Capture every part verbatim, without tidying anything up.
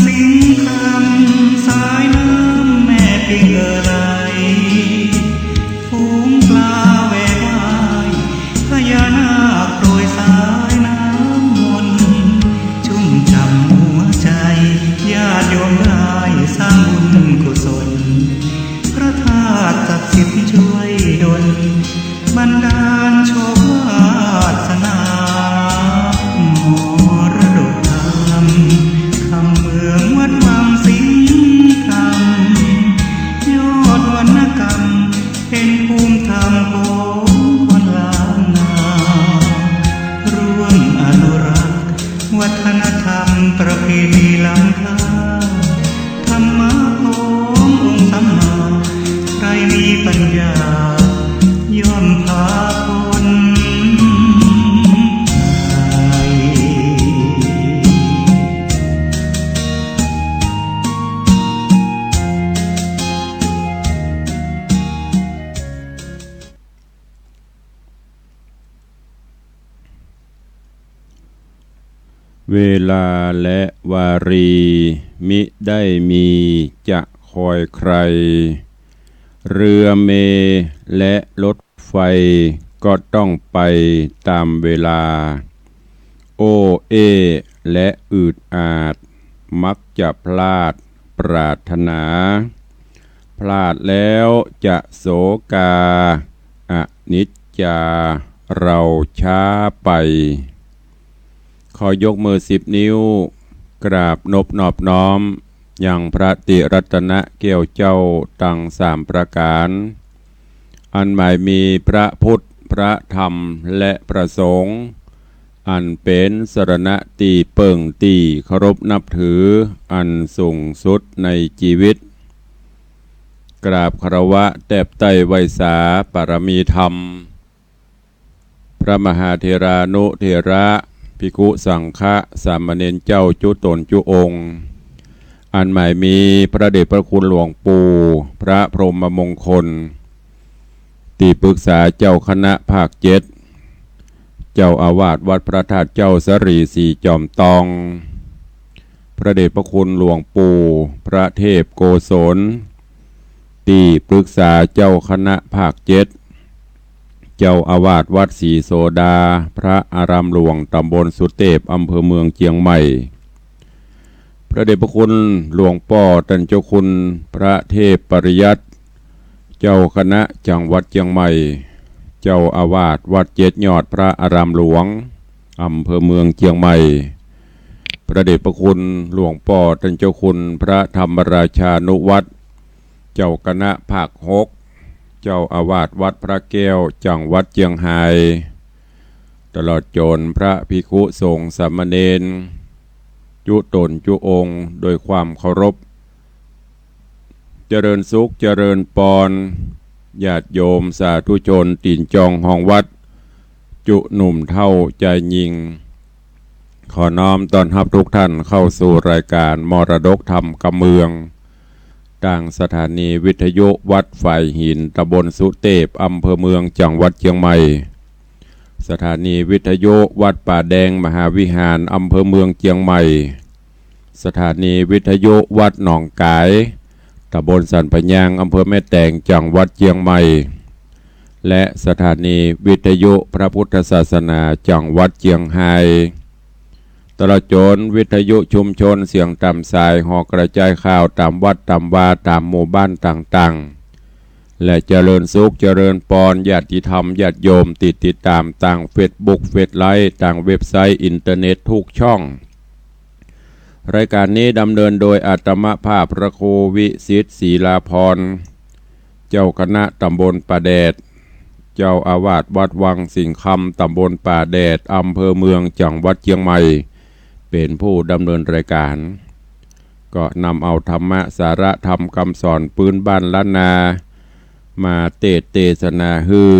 สิงห์คำ สายน้ำแม่ปิงเอ่อไหล ฝูงปลาแหวกว่าย พญานาคโปรยสายน้ำมนต์ ชุ่มฉ่ำหัวใจ ญาติโยมได้สร้างบุญกุศล พระธาตุศักดิ์สิทธิ์ช่วยดล บันดาลโชควาสนา มรดกธรรม คำเมืองวัดวังสิงห์คำ ยอดวรรณกรรม เป็นภูมิธรรมของคนล้านนา ร่วมอนุรักษ์ วัฒนธรรมประเพณีล้ำค่า ธรรมะขององค์สัมมา ใครมีปัญญา ย่อมพาพ้นภัย เวลาและวารี มิได้มีจะคอยใคร เรือเมล์และรถไฟก็ต้องไปตามเวลา โอ้เอ้และอืดอาด มักจะพลาดปรารถนา พลาดแล้วจะโศกา อนิจจา เราช้าไป ขอยกมือสิบนิ้ว กราบนบนอบน้อม ยังพระติรัตนแก้วเจ้าตังสามประก๋าน อันหมายมีพระพุทธ พระธรรม และพระสงฆ์ อันเป๋นสรณะตี้เปิ้งตี้เคารพนับถือ อันสูงสุดในจีวิต กราบคารวะแตบไต้ไหว้สาปารมีธรรม พระมหาเถรานุเถระ ภิกขุสังฆะ สามเณรเจ้าจุ๊ต๋นจุ๊องค์ อันหมายมีพระเดชพระคุณหลวงปู่ พระพรหมมงคล ตี้ปรึกษาเจ้าคณะภาคเจ็ด เจ้าอาวาสวัดพระธาตุเจ้าสาลีสีจอมตอง พระเดชพระคุณหลวงปู่ พระเทพโกศล ตี้ปรึกษาเจ้าคณะภาคเจ็ด เจ้าอาวาสวัดสีโสดา พระอารามหลวงต๋ำบลสุเตพ อำเภอเมืองเจียงใหม่ พระเดชพระคุณหลวงป้อต้านเจ้าคุณพระเทพปริยัติ เจ้าคณะจังหวัดเจียงใหม่ เจ้าอาวาสวัดเจ็ดยอด พระอารามหลวง อำเภอเมืองเจียงใหม่ พระเดชพระคุณหลวงป้อต้านเจ้าคุณพระธรรมราชานุวัฒน์ เจ้าคณะภาคหก เจ้าอาวาสวัดพระแก้ว จังหวัดเจียงฮาย ตลอดจ๋นพระภิกขุสงฆ์สามเณร จุ๊ต๋นจุ๊องค์ โดยความเคารพ เจริญสุขเจริญปอน ญาติโยมสาธุชนตี๋นจองฮองวัด จุหนุ่มเฒ่าจายญิง ขอน้อมต้อนฮับทุกท่านเข้าสู่รายก๋านมรดกธรรมกำเมือง ตางสถานีวิทยุวัดฝายหิน ต๋ำบลสุเตพ อำเภอเมือง จังหวัดเจียงใหม่ สถานีวิทยุวัดป่าแดงมหาวิหาร อำเภอเมืองเจียงใหม่ สถานีวิทยุวัดหนองก๋าย ต๋ำบลสันป่ายยาง อำเภอแม่แตง จังหวัดเจียงใหม่ และสถานีวิทยุพระพุทธศาสนา จังหวัดเจียงฮาย ตลอดจ๋นวิทยุชุมชนเสียงต๋ามสาย หอกระจายข่าวต๋ามวัดต๋ามวา ต๋ามหมู่บ้านต่างๆ และเจริญสุขเจริญปอน ญาติธรรมญาติโยมตี้ติดต๋ามตางเฟซบุ๊ก เฟซไลฟ์ ตางเว็บไซต์อินเทอร์เน็ตทุกช่อง รายก๋านนี้ดำเนินโดยอาตมาภาพพระครูวิสิทธิ์ ศรีลาภรณ์ เจ้าคณะต๋ำบลป่าแดด เจ้าอาวาสวัดวังสิงห์คำ ต๋ำบลป่าแดด อำเภอเมือง จังหวัดเจียงใหม่ เป๋นผู้ดำเนินรายก๋าน ก็นำเอาธรรมะ สาระธรรมกำสอนปื๊นบ้านล้านนา มาเตสน์เตสนาหื้อ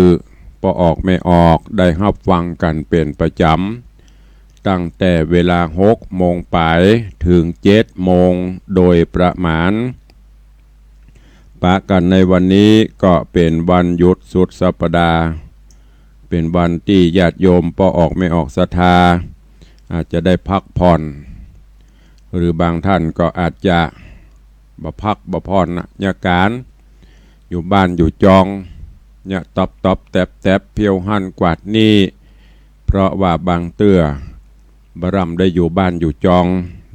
ป้อออกแม่ออกได้ฮับฟังกั๋นเป๋นประจ๋ำ ตั้งแต่เวลาหกโมงป๋ายเถิงเจ็ดโมงโดยประมาณ ปะกั๋นในวันนี้ก็เป๋นวันหยุดสุดสัปดาห์ เป๋นวันตี้ญาติโยมป้อออกแม่ออกศรัทธา อาจจะได้พักผ่อน หรือบางท่านก็อาจจะบ่พักบ่ผ่อนนะ เยียะก๋าน อยู่บ้านอยู่จอง เยียะต๊อบๆ แต๊บๆ เผี้ยวหั้นกวาดนี่ เพราะว่าบางเตื้อบ่ร่ำได้อยู่บ้านอยู่จอง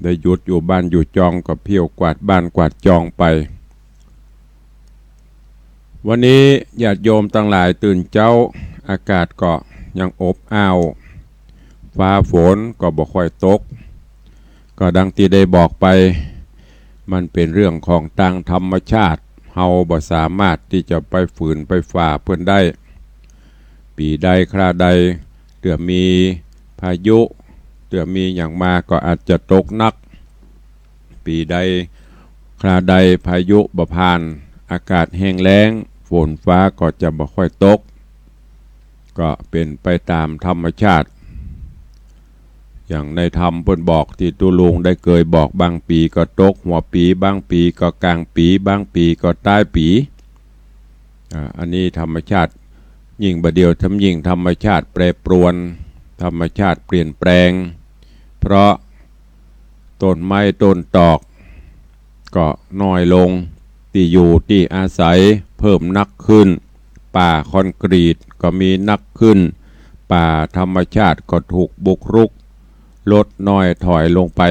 ได้หยุดอยู่บ้านอยู่จองก็เผี้ยวกวาดบ้านกวาดจองไป วันนี้ญาติโยมตังหลายตื่นเจ๊า อากาศก็ยังอบอ้าว ฟ้าฝนก็บ่ค่อยตก ก็ดังตี้ได้บอกไป มันเป๋นเรื่องของตางธรรมชาติ เฮาบ่สามารถตี้จะไปฝืนไปฝ่าเปิ้นได้ ปี๋ใดคราใด เตื้อมีพายุ เตื้อมีหยังมาก็อาจจะตกหนัก ปี๋ใดคราใดพายุบ่ผ่าน อากาศแห้งแล้ง ฝนฟ้าก็จะบ่ค่อยตก ก็เป๋นไปต๋ามธรรมชาติ อย่างในธรรมเปิ้นบอกตี้ตุ๊ลุงได้เกยบอก บางปี๋ก็ตกหัวปี๋ บางปี๋ก็ก๋างปี๋ บางปี๋ก็ต๊ายปี๋ อ่า อันนี้ธรรมชาติ ยิ่งบ่าเดี่ยวทำยิ่งธรรมชาติแปรปรวน ธรรมชาติเปลี่ยนแปลง เพราะต้นไม้ต้นตอกก็น้อยลง ตี้อยู่ตี้อาศัยเพิ่มนักขึ้น ป่าคอนกรีตก็มีนักขึ้น ป่าธรรมชาติก็ถูกบุกรุก ลดน้อยถอยลงไป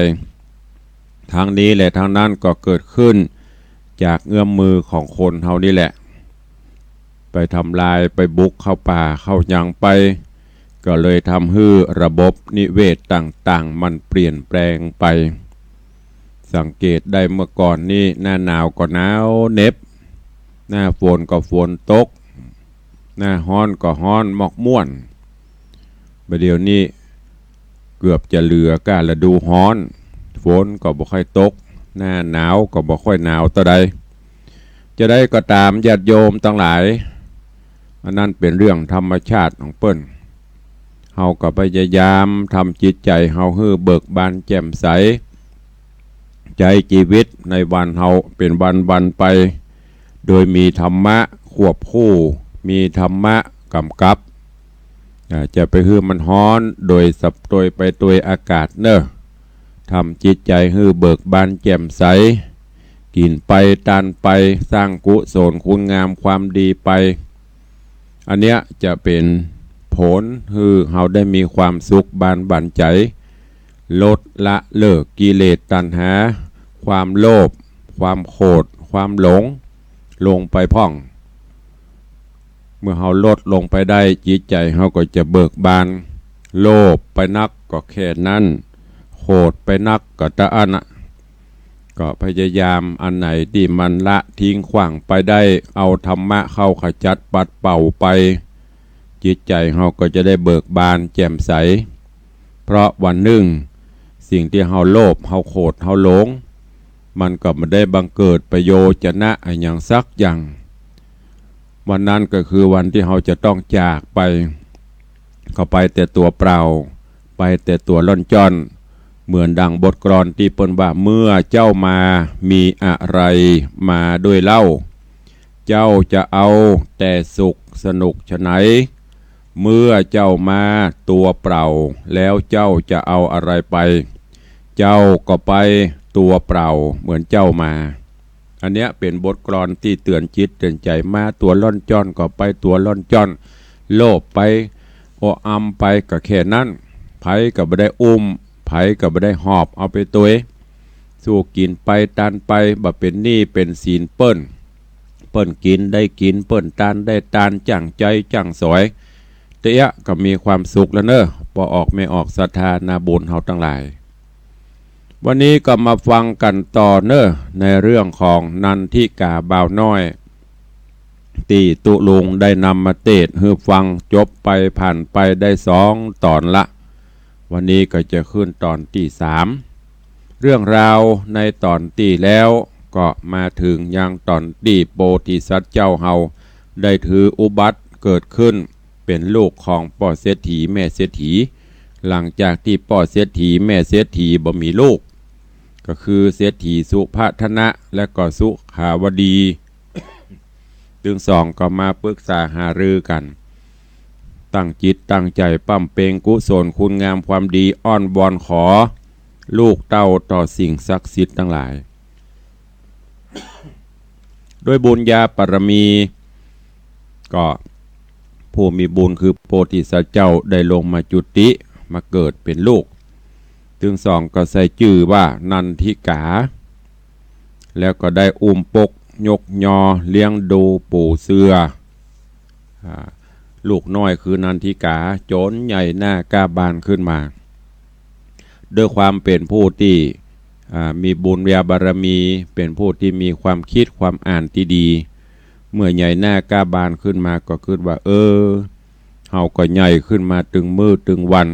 ทั้งนี้และทั้งนั้นก็เกิดขึ้นจากเงื้อมมือของคนเฮานี่แหละ ไปทำลาย ไปบุกเข้าป่าเข้าหยังไป ก็เลยทำหื้อระบบนิเวศต่างๆ มันเปลี่ยนแปลงไป สังเกตได้เมื่อก่อนนี้ หน้าหนาวก็หนาวเหน็บ หน้าฝนก็ฝนตก หน้าฮ้อนก็ฮ้อนมอกม่วน บ่าเดี่ยวนี้เกือบจะเหลือก้าฤดูฮ้อน ฝนก็บ่ค่อยตก หน้าหนาวก็บ่ค่อยหนาวเต้าใด จะใดก็ต๋ามญาติโยมตังหลาย อันนั้นเป๋นเรื่องธรรมชาติของเปิ้น เฮาก็พยายามทำจิตใจ๋เฮาหื้อเบิกบานแจ่มใส ใจ๊จีวิตในวันเฮาเป๋นวันๆ ไป โดยมีธรรมะควบคู่ มีธรรมะก๋ำกับ อ่า จะไปหื้อมันฮ้อนโดยสับ โดยไปตวยอากาศเน่อ ทำจิตใจ๋หื้อเบิกบานแจ่มใส กิ๋นไป ตานไป สร้างกุศลคุณงามความดีไป อันเนี้ยจะเป๋นผลหื้อเฮาได้มีความสุขบานบั่นใจ๋ ลดละเลิกกิเลสตัณหา ความโลภ ความโขด ความหลง ลงไปพ่อง เมื่อเฮาลดลงไปได้ จิตใจ๋เฮาก็จะเบิกบาน โลภไปนักก็แค่นั้น โขดไปนักก็ตะอั้นน่ะ ก็พยายามอันไหนตี้มันละทิ้งขว้างไปได้ เอาธรรมะเข้าขจัดปัดเป่าไป จิตใจ๋เฮาก็จะได้เบิกบานแจ่มใส เพราะวันนึ่งสิ่งตี้เฮาโลภ เฮาโขด เฮาหลง มันก็บ่ได้บังเกิดประโยชน์จะนะอะหยังสักอย่าง วันนั้นก็คือวันตี้เฮาจะต้องจากไป ก็ไปแต่ตั๋วเปล่า ไปแต่ตั๋วล่อนจ้อน เหมือนดังบทกลอนตี้เปิ้นว่า เมื่อเจ้ามามีอะไรมาด้วยเล่า เจ้าจะเอาแต่สุขสนุกฉะไหน เมื่อเจ้ามาตั๋วเปล่า แล้วเจ้าจะเอาอะไรไป เจ้าก็ไปตั๋วเปล่าเหมือนเจ้ามา อันเนี้ยเป๋นบทกลอนตี้เตื๋อนจิตเตื๋อนใจ๋ มาตั๋วล่อนจ้อนก็ไปตั๋วล่อนจ้อน โลภไป โออำไปก็แค่นั้น ใผก็บ่ได้อุ้ม ใผก็บ่ได้หอบเอาไปตวย สู้กิ๋นไปตานไป บ่เป๋นหนี้เป๋นสินเปิ้น เปิ้นกิ๋นได้กิ๋น เปิ้นตานได้ตาน จ้างใจ๊จ้างสอย เต๊อะก็มีความสุขแล้วเน่อ ป้อออกแม่ออกศรัทธานาบุญเฮาตังหลาย วันนี้ก็มาฟังกั๋นต่อเน่อ ในเรื่องของนันทิกาบ่าวน้อย ตี้ตุ๊ลุงได้นำมาเตสน์หื้อฟัง จบไปผ่านไปได้สองต๋อนละ วันนี้ก็จะขึ้นต๋อนตี้สาม เรื่องราวในต๋อนตี้แล้วก็มาเถิงยังต๋อนตี้โพธิสัตว์เจ้าเฮาได้ถืออุบัติเกิดขึ้น เป๋นลูกของป้อเศรษฐีแม่เศรษฐี หลังจากตี้ป้อเศรษฐีแม่เศรษฐีบ่มีลูก ก็คือเศรษฐีสุพัฒนะและก็สุขาวดี ตึงสองก็มาปรึกษาหารือกั๋น ตั้งจิตตั้งใจ๋บำเพ็ญกุศลคุณงามความดี อ้อนวอนขอ ลูกเต้าต่อสิ่งศักดิ์สิทธิ์ตังหลาย ด้วยบุญญาบารมี ก็ผู้มีบุญคือโพธิสัตว์เจ้าได้ลงมาจุติ มาเกิดเป๋นลูก ตึงสองก็ใส่จื้อว่านันทิกา แล้วก็ได้อุ้มปกยกยอเลี้ยงดูปู๋เสือ อ่า ลูกน้อยคือนันทิกา จ๋นใหญ่หน้าก้าบานขึ้นมา ด้วยความเป๋นผู้ตี้ อ่า มีบุญญาบารมี เป๋นผู้ตี้มีความกึ๊ดความอ่านตี้ดี เมื่อใหญ่หน้าก้าบานขึ้นมาก็กึ๊ดว่า เออ เฮาก็ใหญ่ขึ้นมาตึงมื้อตึงวัน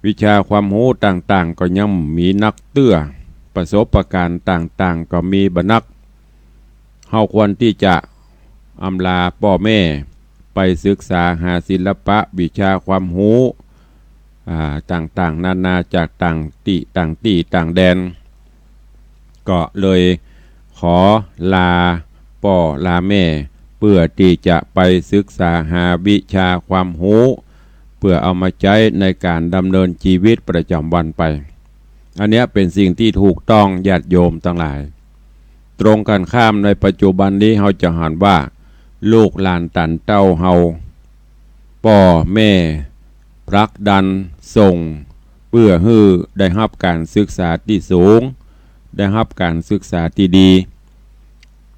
วิชาความฮู้ต่างๆ ก็ยังมีนักเตื้อ ประสบการณ์ต่างๆ ก็มีบ่นัก เฮาควรตี้จะอำลาป้อแม่ ไปศึกษาหาศิลปะวิชาความฮู้ อ่า ต่างๆ นานาจากต่างตี้ ต่างตี้ ต่างแดน ก็เลยขอลาป้อลาแม่ เปื้อตี้จะไปศึกษาหาวิชาความฮู้ เปื้อเอามาใจ๊ในก๋านดำเนินจีวิตประจ๋ำวันไป อันเนี้ยเป๋นสิ่งตี้ถูกต้อง ญาติโยมตังหลาย ตรงกันข้ามในปัจจุบันนี้ เฮาจะหันว่า ลูกหลานตันเต้าเฮา ป้อแม่ผลักดันส่ง เปื้อหื้อได้ฮับก๋านศึกษาตี้สูง ได้ฮับก๋านศึกษาตี้ดี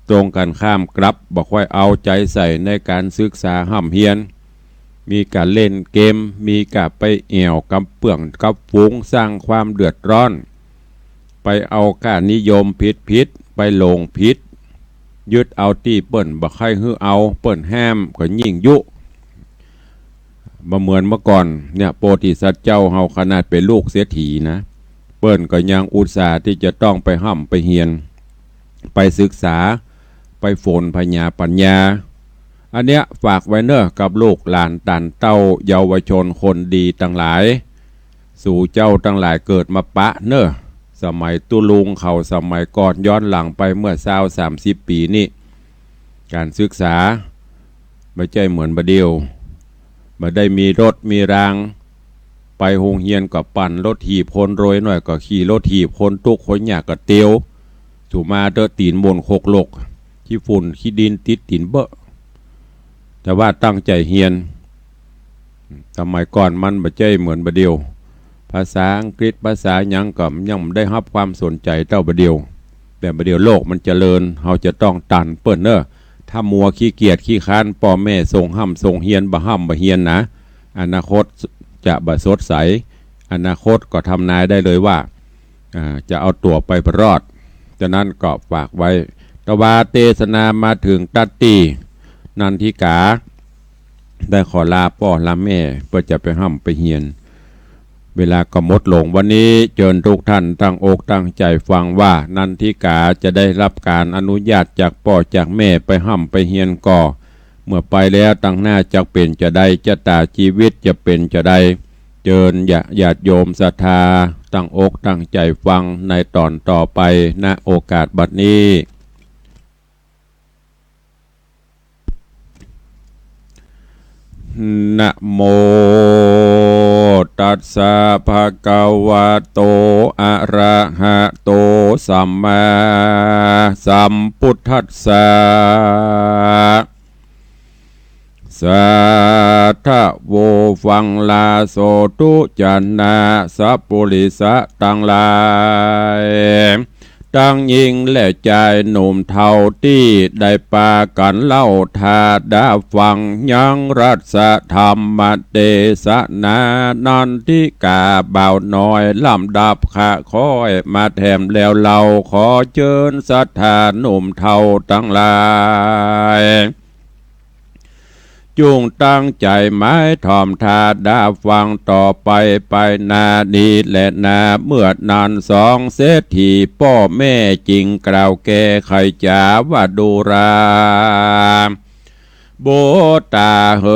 ตรงกันข้ามกลับบ่ค่อยเอาใจ๋ใส่ในก๋านศึกษาฮ่ำเฮียน มีก้าเล่นเกม มีก้าไปแอ่วกับเปื้อนกับฝูง สร้างความเดือดร้อน ไปเอาค่านิยมผิดๆ ไปหลงผิด ยึดเอาตี้เปิ้นบ่ใค่หื้อเอา เปิ้นห้ามก็ยิ่งยุ บ่เหมือนเมื่อก่อนเนี่ย โพธิสัตว์เจ้าเฮาขนาดเป๋นลูกเศรษฐีนะ เปิ้นก็ยังอุตส่าห์ตี้จะต้องไปฮ่ำไปเฮียน ไปศึกษา ไปฝนผญาปัญญา อันเนี้ยฝากไว้เน่อ กับลูกหลานตันเต้าเยาวชนคนดีตังหลาย สูเจ้าตังหลายเกิดมาปะเน่อ สมัยตุ๊ลุงเขาสมัยก่อนย้อนหลังไปเมื่อซาวสามสิบปี๋นี่ ก๋านศึกษาบ่ใจ้เหมือนบ่าเดี่ยว บ่ได้มีรถมีราง ไปโฮงเฮียนก็ปั่นรถถีบ คนรวยหน่อยก็ขี่รถถีบ คนตุ๊กข์คนยากก็เตียว สูมาเต๊อะ ตี๋นหม่นโคกหลก ขี้ฝุ่นขี้ดินติดตี๋นเบ้อ แต่ว่าตั้งใจ๋เฮียน สมัยก่อนมันบ่ใจ้เหมือนบ่าเดี่ยว ภาษาอังกฤษภาษาหยังก็ยังบ่ได้ฮับความสนใจ๋เต้าบ่าเดี่ยว แต่บ่าเดี่ยวโลกมันเจริญ เฮาจะต้องตันเปิ้นเน่อ ถ้ามัวขี้เกียจขี้ค้าน ป้อแม่ส่งฮ่ำส่งเฮียน บ่ฮ่ำบ่เฮียนนะ อนาคตจะบ่สดใส อนาคตก็ทำนายได้เลยว่า อ่า จะเอาตั๋วไปบ่รอด ฉะนั้นก็ฝากไว้ ตะวาเตสนามาเถิงตั๊ดตี้ นันทิกา ได้ขอลาป้อลาแม่ เปื้อจะไปฮ่ำไปเฮียน เวลาก็หมดลง วันนี้เจิญทุกท่านตั้งอกตั้งใจ๋ฟังว่า นันทิกาจะได้ฮับก๋านอนุญาตจากป้อจากแม่ไปฮ่ำไปเฮียนก่อ เมื่อไปแล้วตังหน้าจะเป๋นจาใด จะต๋าจีวิตจะเป๋นจาใด เจิญญา ญาติโยมศรัทธาตั้งอกตั้งใจ๋ฟังในต๋อนต่อไป ณ โอกาสบัดนี้ นะโมตัสสะภะคะวะโต อะระหะโต สัมมาสัมพุทธัสสะ สาธุ ฟังลาโสธุ จะนะ สัพปุริสะตังหลาย ตังญิงและจายหนุ่มเฒ่าตี้ได้ปากั๋นเล่าถ้าดาฟังยังรัสธรรมเตสนา นันทิกาบ่าวน้อยลำดับข้าค่อยมาแถมแล้วเล่า ขอเจิญศรัทธาหนุ่มเฒ่าตังหลาย จุ่งตั้งใจ๋หมายถ่อมถ้าดาฟังต่อไป ไปหน้านี้แลนา เมื่อนั้นสองเศรษฐีป้อแม่จึงกล่าวแก้ไขจ๋าว่า ดูราบุตราเห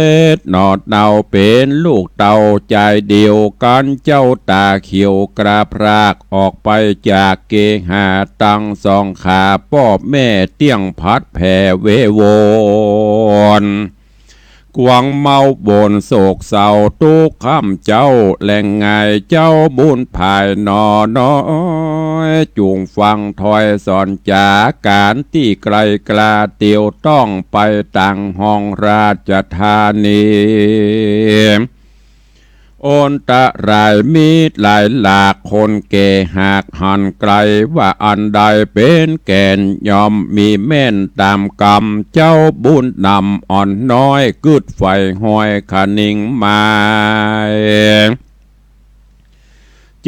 ย หนอเฮาเป๋นลูกเต้าจายเดียวกั๋น เจ้าต๋าเขียวกล้าพรากออกไปจากเกหาตังสองขา ป้อแม่เตี้ยงผัดแผ่เววอน กวางเมาบ่นโศกเศร้าตุ๊กข์ค่ำเจ้า แลงไงเจ้าบุญผายหนอน้อย จุ่งฟังถ้อยสอนจ๋า ก๋านตี้ไกลกล้าเตียวต้องไปตางห้องราชธานี อันตรายมีหลายหลาก คนแก่หากหันไกล ว่าอันใดเป๋นแก่น ย่อมมีแม่นต๋ามกำ เจ้าบุญนำอ่อนน้อย กึ๊ดใฝ่ห้อยคะนิงหมาย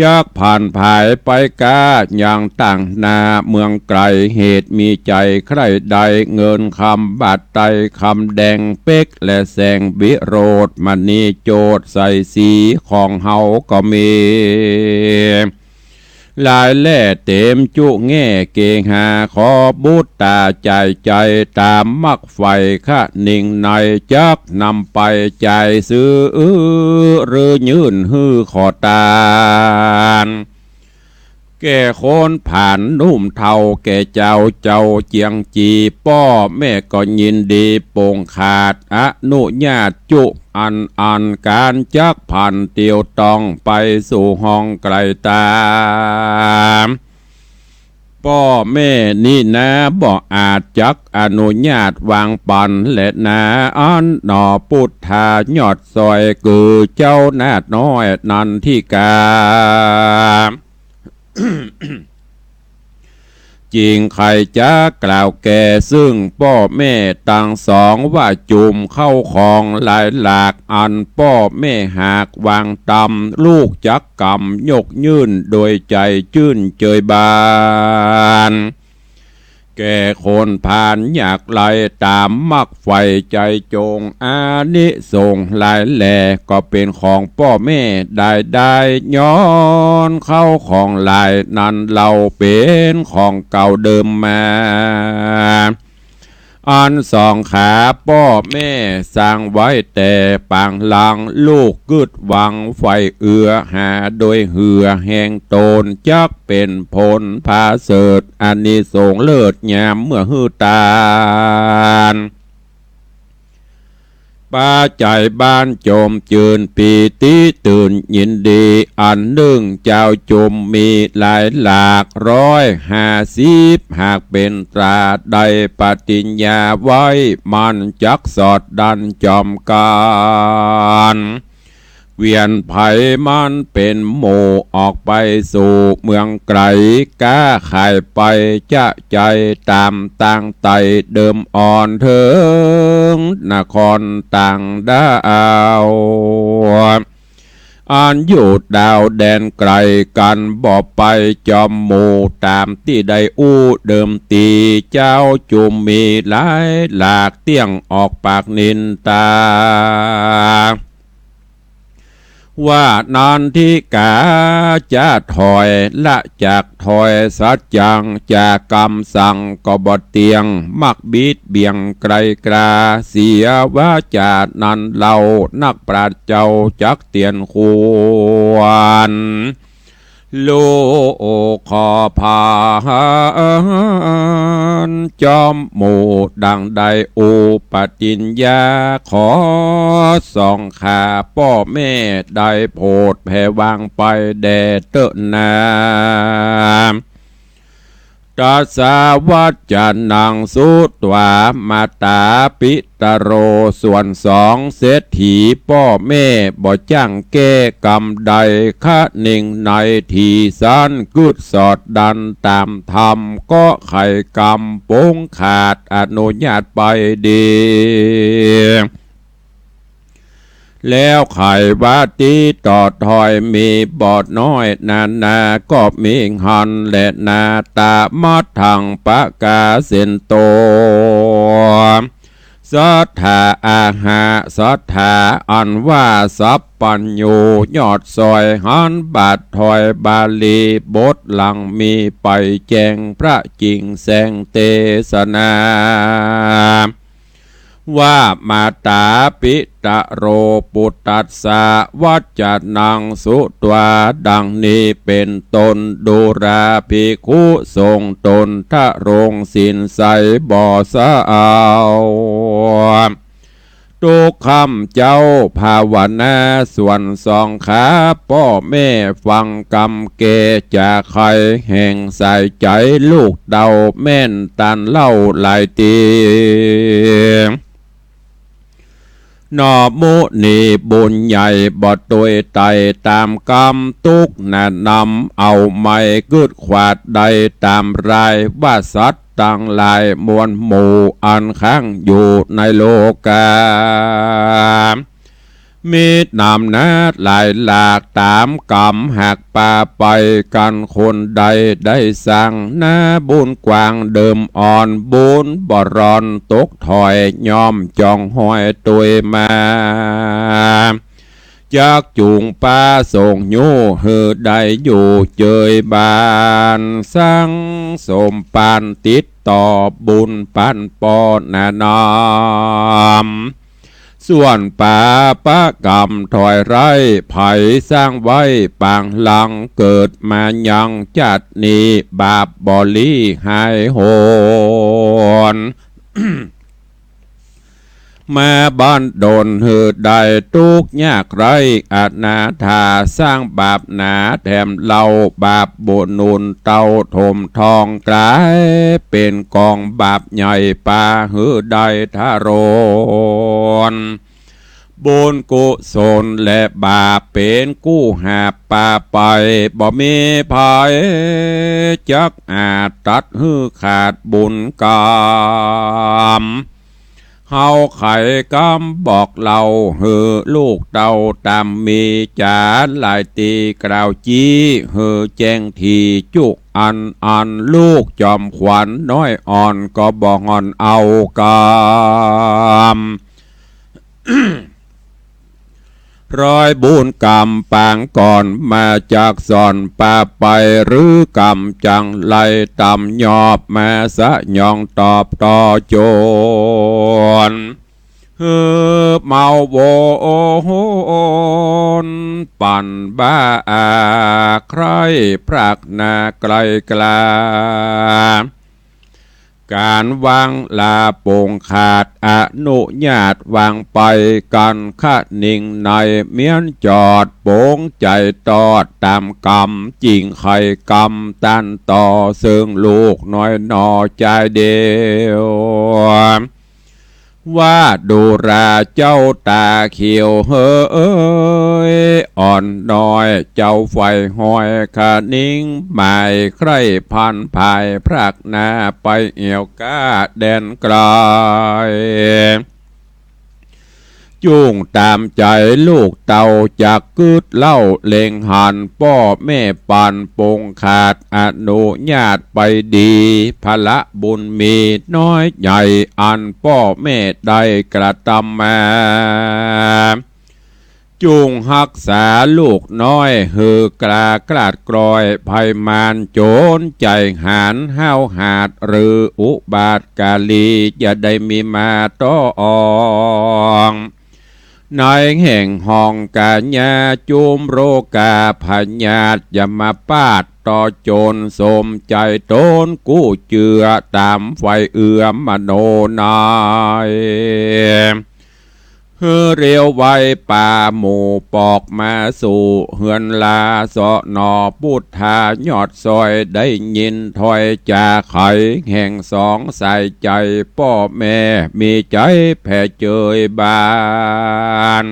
จักผ่านผายไปก้า ยังตางหน้าเมืองไกล เหตุมีใจ๋ใคร่ได้ เงินคำบาทไตรคำแดง เป๊กและแสงวิโรจน์ มณีโจทย์ใสสี ของเฮาก็มี หลายแล่เต๋มจุแง่เกหา ขอบุตตาจ่ายใจ๋ ต๋ามมักใฝ่คะนิงใน จักนำไปจ่ายซื้อ หรือยื่นหื้อขอตาน แก่คนผ่านหนุ่มเฒ่าแก่เจ้า เจ้าเจียงจี ป้อแม่ก็ยินดีโป่งขาด อนุญาตจุอันอัน ก๋านจักผ่านเตียวต้อง ไปสู่ห้องไกลต๋าม ป้อแม่นี้นา บ่อาจจักอนุญาตวางปันแลนา อั้นหนอปุทธายอดซอย คือเจ้านาฏน้อยนันทิกา จิ่งใค่จักกล่าวแก่ ซึ่งป้อแม่ตังสอง ว่าจุ่มเข้าของหลายหลาก อันป้อแม่หากวางตำ ลูกจักกำยกยื่น โดยใจ๋จื้นเจยบาน แก่คนผ่านยากไร้ ต๋ามมักใฝ่ใจ๋จง อานิสงส์หลายแล ก็เป๋นของป้อแม่ได้ได้ ย้อนเข้าของหลายนั้นเล่า เป๋นของเก่าเดิมมา อันสองขาป้อแม่สร้างไว้แต่ปางหลัง ลูกกึ๊ดหวังใฝ่เอื้อหา โดยเหื่อแห่งต๋น จักเป๋นผลผาเสริฐ อานิสงส์เลิศยามเมื่อหื้อตาน ปาใจ๋บ้านจมจื้นปีติตื่นยินดี อันนึ่งเจ้าจุ่มมีหลายหลาก ร้อยห้าสิบหากเป๋นตรา ได้ปฏิญญาไว้ มันจักสอดดันจอมกัญ เวียนไพมันเป๋นหมู่ ออกไปสู่เมืองไกล ก๊าขายไปจะใจ๋ต๋ามตางไตเดิมอ่อน เถิงนครต่างดาว อันอยู่ดาวแดนไกลกั๋น บ่ไปจอมหมู่ ต๋ามตี้ได้อู้เดิมตี้ เจ้าจุ่มมีหลายหลาก เตี้ยงออกปากนินตา ว่านันทิกาจะถอย ละจากถอยสัจจัง จากกำสั่งก็บ่เตี้ยง มักบิดเบี่ยงไกลกล้า เสียวาจานั้นเล่า นักปราชญ์เจ้าจักเตียนควร ลูกขอผ่านจอมหมู่ ดังได้อุปฏิญญา ขอสองข้าป้อแม่ได้โผดแผ่วางไป แด่เต๊อะนา ตัสสะวัจจานังสุตวา มาตาปิตโร ส่วนสองเศรษฐีป้อแม่ บ่จ้างแก้กำใด คะนิงในทีสัน กึ๊ดสอดดันต๋ามธรรม ก็ไขกำปงขาด อนุญาตไปดี แล้วไขว่าตี้ต่อถอย มีบ่น้อยนานา ก็มีหั้นแลนา ตะมัทธังปะกาเสนโต สัทธาอาหะ สัทธาอันว่าสัพพัญญู ยอดซอยหันบาทถอย บาลีบทหลังมีไปแจ้ง พระจิ่งแสงเตสนา ว่ามาตาปิตโร ปุตตัสสะวัจจานังสุตวา ดังนี้เป๋นต้น ดูราภิกขุสงฆ์ต๋นทะรงศีลใสบ่สะเอา ตุ๊กค่ำเจ๊าภาวนา ส่วนสองข้าป้อแม่ฟังกำแก่ จะใค่แห่งสายใจ๋ลูกเต้าแม่นตันเล่าหลายตี้ นอมุนีบุญใหญ่บ่ตวยไต่ต๋ามกำตุ๊กหน้านำ เอาไม้กึ๊ดขวาดได้ต๋ามราย ว่าสัตว์ตังหลายมวลหมู่ อันค้างอยู่ในโลกา มีหนามหนาหลายหลาก ต๋ามกำหากปาไปกั๋น คนใดได้สร้างนาบุญกว้างเดิมอ่อน บุญบ่ร่อนตกถอย ย่อมจ๋องฮอยตวยมา จักจุ่งปาส่งยู้ หื้อได้อยู่เจยบาน สังสมปานติดต่อ บุญปานป้อหน้านำ ส่วนปาปะกำถอยไร้ ใผสร้างไว้ปางหลัง เกิดมายังจาตินี้ บาปบ่ลี้หายหน มาบั้นดลหื้อได้ตุ๊กข์ยากไร้ อนาถาสร้างบาปหนาแถมเล่า บาปบุญหนุนเต้าถมทอง ก๋ายเป๋นก๋องบาปใหญ่ ปาหื้อได้ทะรน บุญกุศลและบาปเป๋นกู้หาบปาไป บ่มีใผจักอาจตัดหื้อขาดบุญกรรม เฮาไขกำบอกเล่าหื้อลูกเต้าต๋ามมี จ๋าหลายตี้กล่าวจี้หื้อแจ้งถี่จุอันอัน ลูกจอมขวัญน้อยอ่อนก็บ่ห่อนเอากำ ร้อยบุญกรรมปางก่อนมาจักสอนปาไป หรือกำจังไรต่ำยอบมาสยองตอบต่อโจร หื้อเมาโวโอโหน ปั่นบ้าอาใคร่พรากหน้าไกลกล้า ก๋านวางลาปงขาดอนุญาตวางไป กั๋นคะนิงในเมียนจอด ปงใจ๋ตอดต๋ามกำ จิ่งไขกำต้านต่อ เซิ่งลูกน้อยหน่อจายเดียว ว่าดูราเจ้าต๋าเขียวเฮย อ่อนน้อยเจ้าใฝ่หอยคะนิง หมายใคร่พันภายพรากหน้าไปแอ่วก้าแดนไกล จุ่งต๋ามใจ๋ลูกเต้าจักกึ๊ดเล่า เล็งหันป้อแม่ปั่นปงขาดอนุญาตไปดี พละบุญมีน้อยใหญ่ อันป้อแม่ได้กระตำมา จุ่งฮักษาลูกน้อยหื้อกล้ากลาดกลอย ภัยมารโจรใจ๋หาญห้าวหาด หรืออุบาทกาลี อย่าได้มีมาต่ออ่อง ในแห่งห้องกาญาจุมโรคาพยาธิ อย่ามาปาดต่อโจร สมใจ๋ต๋นกู้เจื้อ ต๋ามใฝ่เอื้อมมโนใน หื้อเร็วไวปาหมู่ปอกมาสู่เฮือนลา เสาะหน่อปุทธายอดซอย ได้ยินถ้อยจ๋าไขแห่งสองสายใจ๋ ป้อแม่มีใจ๋แผ่เจยบาน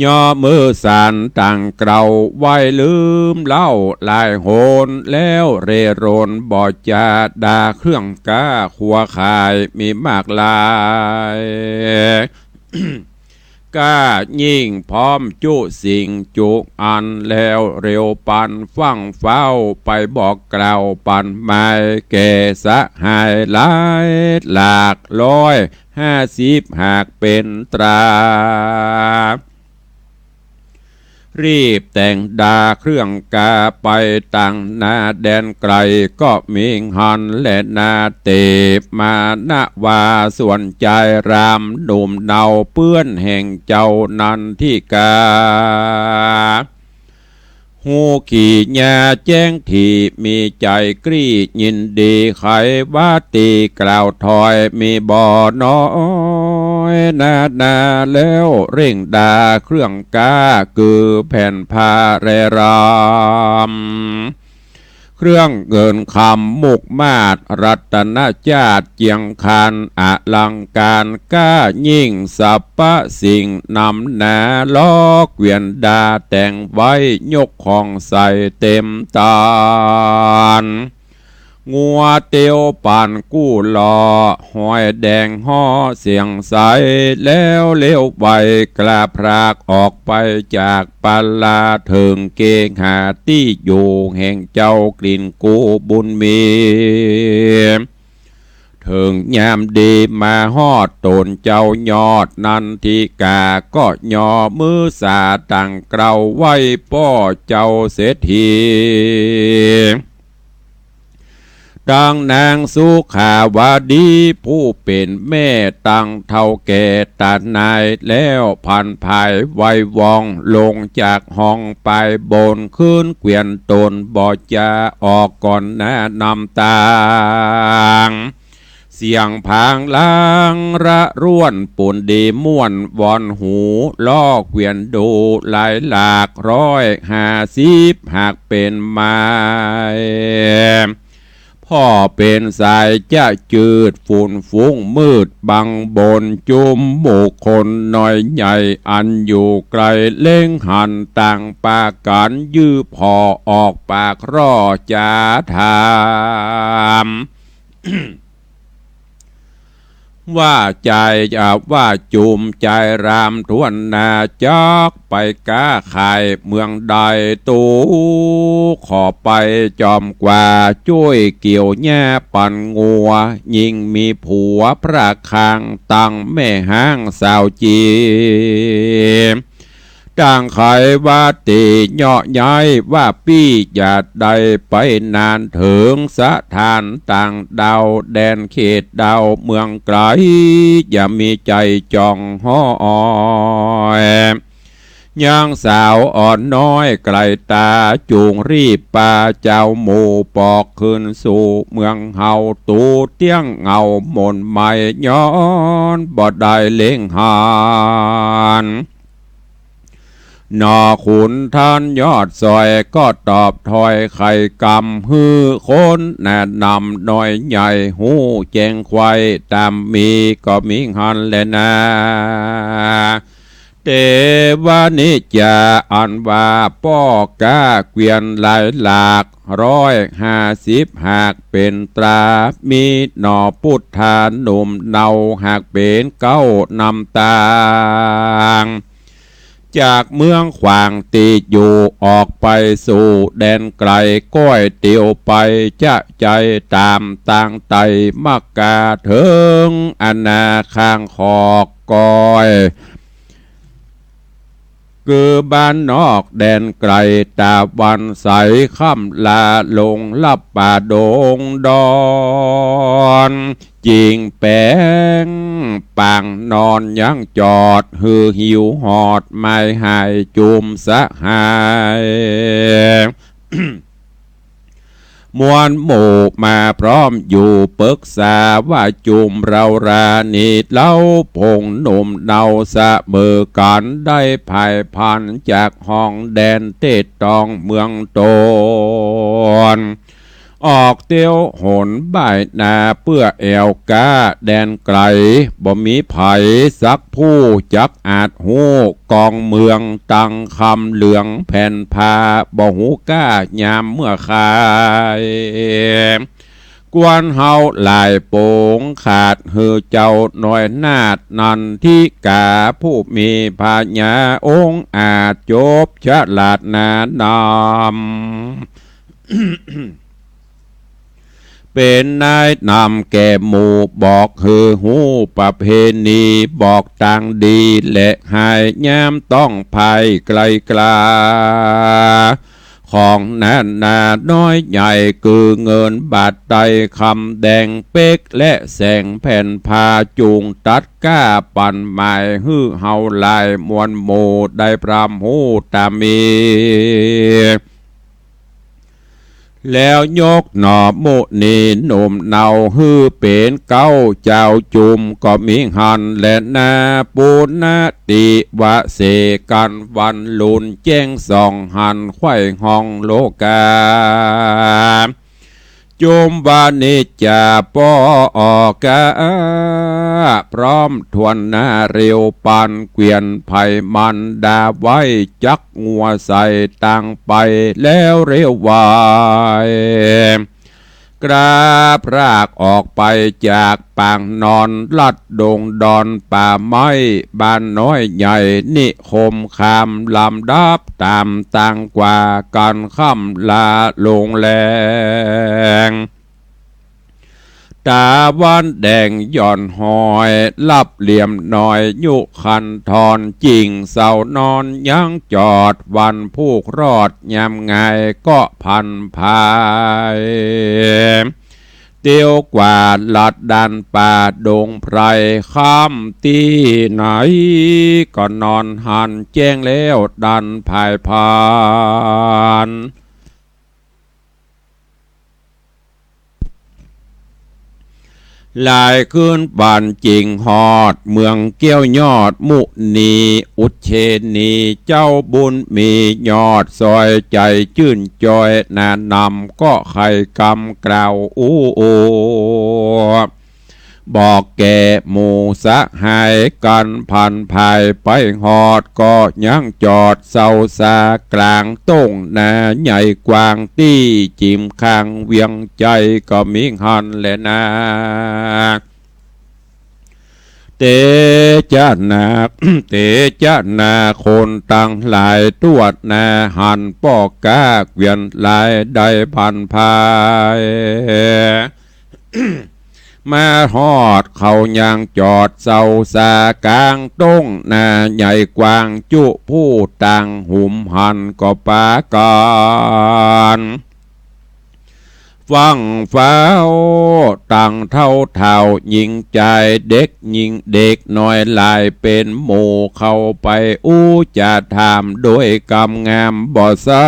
ย่อมือสานต่างเกลา ไหว้ลืมเล่าหลายหน แล้วเร่รนบ่จาด่าเครื่องก้า ขัวข่ายมีมากหลาย ก้ายิ่งพร้อมจุสิ่งจุอัน แล้วเร็วปันฟั่งเฝ้า ไปบอกกล่าวปันหมาย แก่สหายหลายหลากร้อย ห้าสิบหากเป๋นตรา รีบแต่งดาเครื่องกาไป ตางหน้าแดนไกลก็มีหันแลนาเต มานะวาส่วนจายราม หนุ่มเนาเปื้อนแห่งเจ้านันทิกา ฮู้ขี่ญาแจ้งถี่ มีใจ๋กรี๊ดยินดี ไขวาตีกล่าวถอย มีบ่หนอ อยนานาแล้วเร่งดาเครื่องก๊า คือแผ่นผ้าแลรำ เครื่องเงินคำมุกมาศ รัตนจาตุเจียงคาน อลังก๋านก๊ายิ่ง สรรพสิ่งนำหน้า ล้อเกวียนดาแต่งไว้ ยกของใส่เต็มตาน งัวเตียวปั่นกู้ล้อ หอยแดงฮ้อเสียงใส แล้วเลี้ยวไวกล้าพรากออกไปจากปาลา เถิงเกหาตี้อยู่แห่งเจ้ากลิ่นกูบุญมี เถิงยามดีมาฮอดตนเจ้ายอดนันทิกา ก็ยอมือสาตั้งเกล้าไหว้ป้อเจ้าเศรษฐี ตังนางสุขาวดีผู้เป๋นแม่ ตังเฒ่าแก่ต๋านายแล้ว ผันผายไหว้วอง ลงจากห้องไปบน ขึ้นเกวียนตนบ่จะออกก่อนหน้านำตาง เสียงผางลางระร่วน ปูนดีม่วนวอนหู ล้อเกวียนดูหลายหลาก ร้อยห้าสิบหากเป๋นไม้ พ่อเป๋นสายจะจืด ฝุ่นฟุ้งมืดบังบน จุมหมู่คนน้อยใหญ่ อันอยู่ไกลเล็งหันต่างปากั๋น ยื้อผ่อออกปากร่อจ๋าถาม ว่าจาย อ่า ว่าจุมจายรามถ้วนหน้า จักไปก๊าขายเมืองใด ตูขอไปจอมกว่า จ้วยเกี่ยวหญ้าปั่นงัว ยิ่งมีผัวพระคาง ตังแม่ฮ้างสาวจี ต่างไขว่าตี้เหยาะย้าย ว่าปี้อย่าได้ไปนาน เถิงสถานต่างดาว แดนเขตดาวเมืองไกล อย่ามีใจ๋จ่องฮ้อย ยังสาวอ่อนน้อยไกลต๋า จุ่งรีบปาเจ้าหมู่ปอก ขึ้นสู่เมืองเฮา ตูเตี้ยงเหงาหม่นไหม้ ย้อนบ่ได้เล็งหัน หน่อขุนท่านยอดสอย ก็ตอบถ้อยไขกำ หื้อคนแนะนำน้อยใหญ่ ฮู้แจ้งไขว้ต๋ามมี ก็มีหันแลนา เตวะนิจจา อันว่าป้อก๊าเกวียนหลายหลาก ร้อยห้าสิบหากเป๋นตรา มีหน่อปุทธาหนุ่มเนา หากเป๋นเก๊านำตาง จากเมืองขวางตี้อยู่ ออกไปสู่แดนไกล ก้อยเตียวไปจะใจ๋ต๋ามตางไตมักกา เถิงอาณาข้างขอกก้อย คือบ้านนอกแดนไกล ตะวันใสค่ำลาลง ลับป่าดงดอน จิ่งแป๋งปางนอนยังจอด หื้อหิวหอดไม้หายจุมสหาย มวลหมู่มาพร้อมอยู่ปึกษาว่า จุมเรารานี้เล่าผงหนุ่มเนาเสมอกั๋น ได้ผายพันจากห้องแดนเตดตองเมืองตน ออกเตียวหนบ่ายนาเปื้อแอ่วก๊าแดนไกล บ่มีใผสักผู้จักอาจฮู้กองเมือง ตังคำเหลืองแผ่นผ้า บ่ฮู้ก๊ายามเมื่อคาย กวนเฮาหลายโป๋งขาด หื้อเจ้าน้อยนาถนันทิกา ผู้มีผญาองค์อาจจบฉลาดหนานำ เป๋นนายนำแก่หมู่ บอกหื้อฮู้ประเพณี บอกตางดีและฮ้าย ยามต้องภัยไกลกล้า ของนานาน้อยใหญ่ คือเงินบาทไตรคำแดง เป๊กและแสงแผ่นผ้า จุ่งตัดก๊าปั่นหมาย หื้อเฮาหลายมวลหมู่ ได้พร่ำฮู้ต๋ามมี เ แล้วยกหน่อมุนีหนุ่มเนาหื้อเป๋นเก๊าเจ้าจุมก็มีหั้นแลนา ปุณณติวเสกัณฑ์วันลุนแจ้งส่องหันไขว้ห้องโลกา จุมวานิจจาป้อออกกา พร้อมถ้วนหน้าเร็วปานเกวียนไผมันดาไว้จักงัวใส่ตังไปแล้วเร็วไว กล้าพรากออกไปจากปางนอนลัดดงดอนป่าไม้บ้านน้อยใหญ่นิคมคามลำดับต๋ามตางกว่ากั๋นค่ำลาลงแลง ต๋าวันแดงหย่อนหอยลับเหลี่ยมน้อยยุคันธร จิ่งเสานอนยังจอดวันพูกรอดยามงายก็ผันผาย เตียวกว่าลัดดันป่าดงไพร ค่ำตี้ไหนก็นอนหันแจ้งแล้วดันผายผาน หลายคืนวันจิ่งฮอดเมืองแก้วยอดมุนีอุเชนี เจ้าบุญมียอดซอยใจ๋จื้นจอยหนานำก็ใค่กำกล่าวอู้ บอกแก่หมู่สหายกั๋นผันผายไปฮอดก็ยังจอดเซาซากลางต้งนาใหญ่กว้างตี้จิ๋มข้างเวียงใจ๋ก็มีหั้นแลนา เตจะนา เตจะนาคนตังหลายตรวจนาหันป้อก้าเกวียนหลายได้ผันผาย มาฮอดเขายังจอดเซาซากลางต้งนาใหญ่กว้างจุผู้ตังหุมหันก็ปากั๋นฟั่งฟ้าวตังเฒ่าเฒ่าญิงจายเด็กญิงเด็กน้อยหลายเป๋นหมู่เข้าไปอู้จะถามโดยกำงามบ่เซา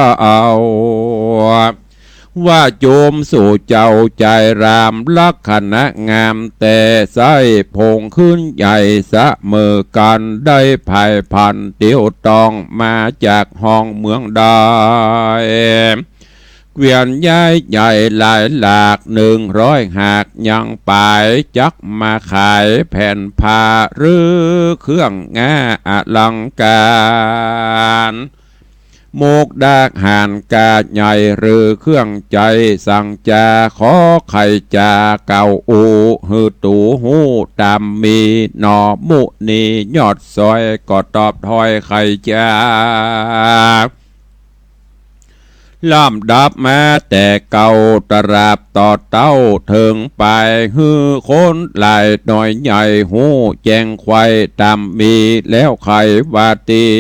ว่าจุมสู่เจ้าจายรามลักษณะงามแต่ใสผงขึ้นใหญ่เสมอกั๋นได้ผายผันเตียวต้องมาจากห้องเมืองใด เกวียนย้ายใหญ่หลายหลากหนึ่งร้อยหากยังป๋ายจักมาขายแผ่นผ้าหรือเครื่องง่าอลังก๋าร มุกดาหารก๋าใหญ่หรือเครื่องใจ๋สั่งจาขอใค่จาเก่าอู้หื้อตูฮู้ต๋ามมีหน่อมุนียอดซอยก็ตอบถ้อยใค่จา ลำดับมาแต่เก่าตราบต่อเต้าเถิงป๋ายหื้อคนหลายน้อยใหญ่ฮู้แจ้งไขว้ต๋ามมีแล้วใค่ว่าตี้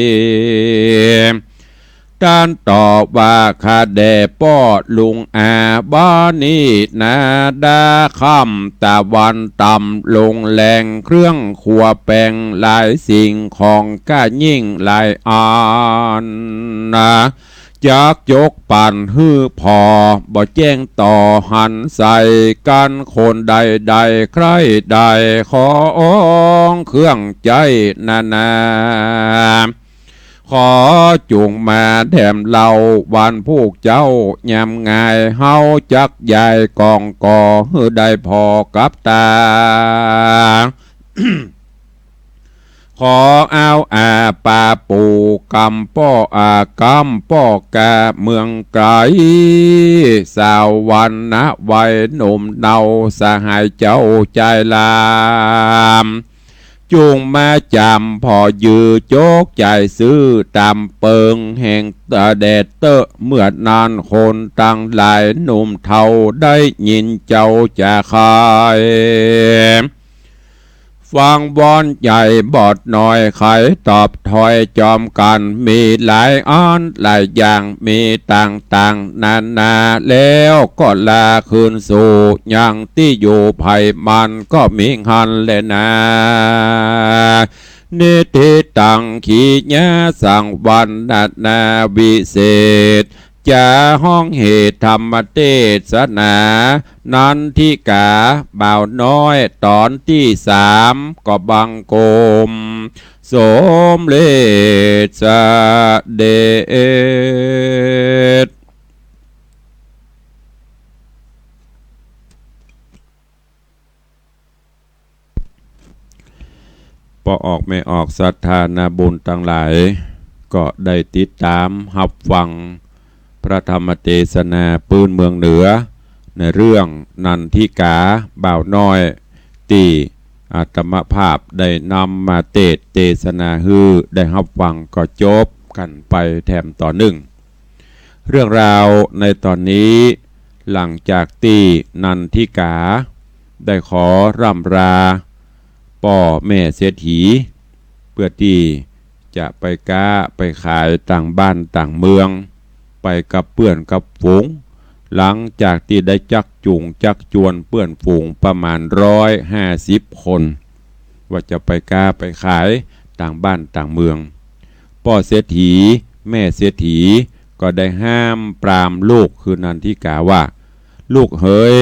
ต้านตอบว่าข้าแด่ป้อลุงอา บ่านี้นาดาค่ำตะวันต่ำลงแลงเครื่องครัวแปงหลายสิ่งของก้ายิ่งหลายอันนา จักจกปั๋นหื้อผ่อ บ่แจ้งต่อหันใสกั๋นคนใดใดใคร่ใดของเครื่องใจ๊นานา ขอจุ่งมาแถมเล่าวันพูกเจ๊ายามงาย เฮาจักย้ายกองก่อหื้อได้ผ่อกับต๋า ขอเอาอาปาปู่กำป้ออากำป้อกาเมืองไก๋ สาววรรณะวัยหนุ่มเนาสหายเจ้าจายราม จุ่งมาจ๋ำผ่อยื้อโจ๊กจ่ายซื้อต๋ามเปิงแห่งแดดเต๊อะ เมื่อนั้นคนตังหลายหนุ่มเฒ่าได้ยินเจ้าจาขาย ฟังวอนใหญ่บอดน้อยไขตอบถ้อยจอมกั๋น มีหลายอันหลายอย่างมีต่างๆนานา แล้วก็ลาคืนสู่ยังตี้อยู่ไผมันก็มีหั้นแลนา นิทธิตัง ขีญาสัง วรรณนาวิเศษ จะฮ้องเหตุธรรมเตสนา นันทิกาบ่าวน้อยต๋อนตี้สาม ก็บังคมสมเร็จเสด็จ ป้อออกแม่ออกศรัทธานาบุญตังหลาย ก็ได้ติดต๋ามฮับฟังพระธรรมเตสนาปื้นเมืองเหนือ ในเรื่องนันทิกาบ่าวน้อย ตี้อาตมาภาพได้นำมาเตสน์เตสนาหื้อได้ฮับฟังก็จบกั๋นไปแถมต๋อนนึ่ง เรื่องราวในต๋อนนี้ หลังจากตี้นันทิกาได้ขอร่ำลาป้อแม่เศรษฐี เปื้อตี้จะไปก๊าไปขายต่างบ้านต่างเมือง ไปกับเปื้อนกับฝูง หลังจากตี้ได้จักจูงจักจวนเปื้อนฝูงประมาณร้อยห้าสิบคน ว่าจะไปก๊าไปขายต่างบ้านต่างเมือง ป้อเศรษฐีแม่เศรษฐีก็ได้ห้ามปรามลูกคือนันทิกาว่า ลูกเหย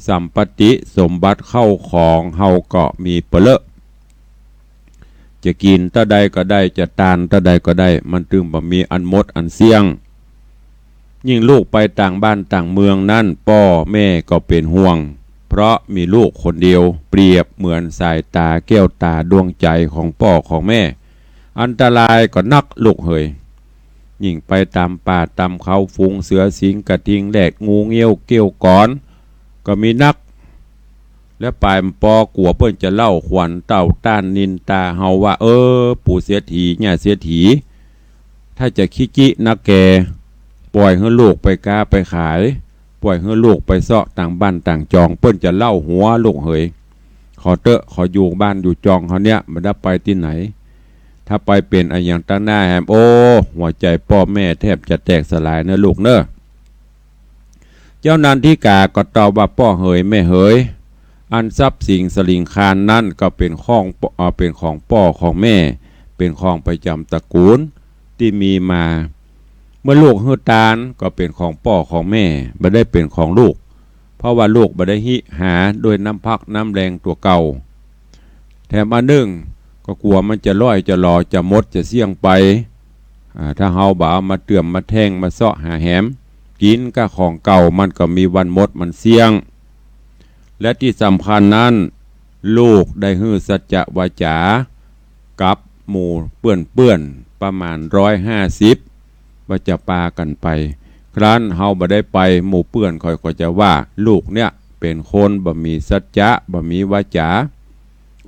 สัมปติสมบัติเข้าของเฮาก็มีเป๋อเลอะ จะกิ๋นเต้าใดก็ได้ จะตานเต้าใดก็ได้ มันตึงบ่มีอันหมดอันเสี้ยง ยิ่งลูกไปต่างบ้านต่างเมืองนั้น ป้อแม่ก็เป๋นห่วง เพราะมีลูกคนเดียว เปรียบเหมือนสายต๋าแก้วต๋าดวงใจ๋ของป้อของแม่ อันตรายก็นักลูกเหย ยิ่งไปต๋ามป่าต๋ามเขา ฝูงเสือสิงห์กระทิงแรดงูเงี้ยวเกี้ยวกอน ก็มีนัก และปายปอกั๋วเปิ้นจะเล่าขวัญเต้าต้านนินตาเฮาว่า เออ ปู่เศรษฐี ย่าเศรษฐี ถ้าจะขี้จินักแก ป่อยหื้อลูกไปก๊าไปขาย ป่อยหื้อลูกไปเซาะต่างบ้านต่างจอง เปิ้นจะเล่าหัวลูกเหย ขอเต๊อะ ขออยู่บ้านอยู่จองเฮาเนี่ย บ่ได้ไปตี้ไหน ถ้าไปเป๋นอะหยังตังหน้าแหม โอ้ หัวใจ๋ป้อแม่แทบจะแตกสลายเน่อลูกเน่อ เจ้านันทิกาก็ตอบว่า ป้อเหยแม่เหย อันทรัพย์สินสลิงคารนั้นก็เป๋นของป้อ เอ่อ เป๋นของป้อของแม่ เป๋นของประจ๋ำตระกูลตี้มีมา เมื่อลูกหื้อตานก็เป๋นของป้อของแม่ บ่ได้เป๋นของลูก เพราะว่าลูกบ่ได้ฮิหาด้วยน้ำพักน้ำแรงตั๋วเก่า แถมอันนึ่งก็กั๋วมันจะล่อยจะหลอจะหมดจะเสี้ยงไป อ่า ถ้าเฮาบ่เอามาเตื้อมมาแท่งมาเซาะหาแหม กิ๋นก้าของเก่ามันก็มีวันหมดมันเสี้ยง และตี้สำคัญนั้น ลูกได้หื้อสัจจะวาจ๋ากับหมู่เปื้อนๆ ประมาณร้อยห้าสิบ ว่าจะปากั๋นไป ครั้นเฮาบ่ได้ไป หมู่เปื้อนค่อยก็จะว่า ลูกเนี่ยเป๋นคนบ่มีสัจจะ บ่มีวาจ๋า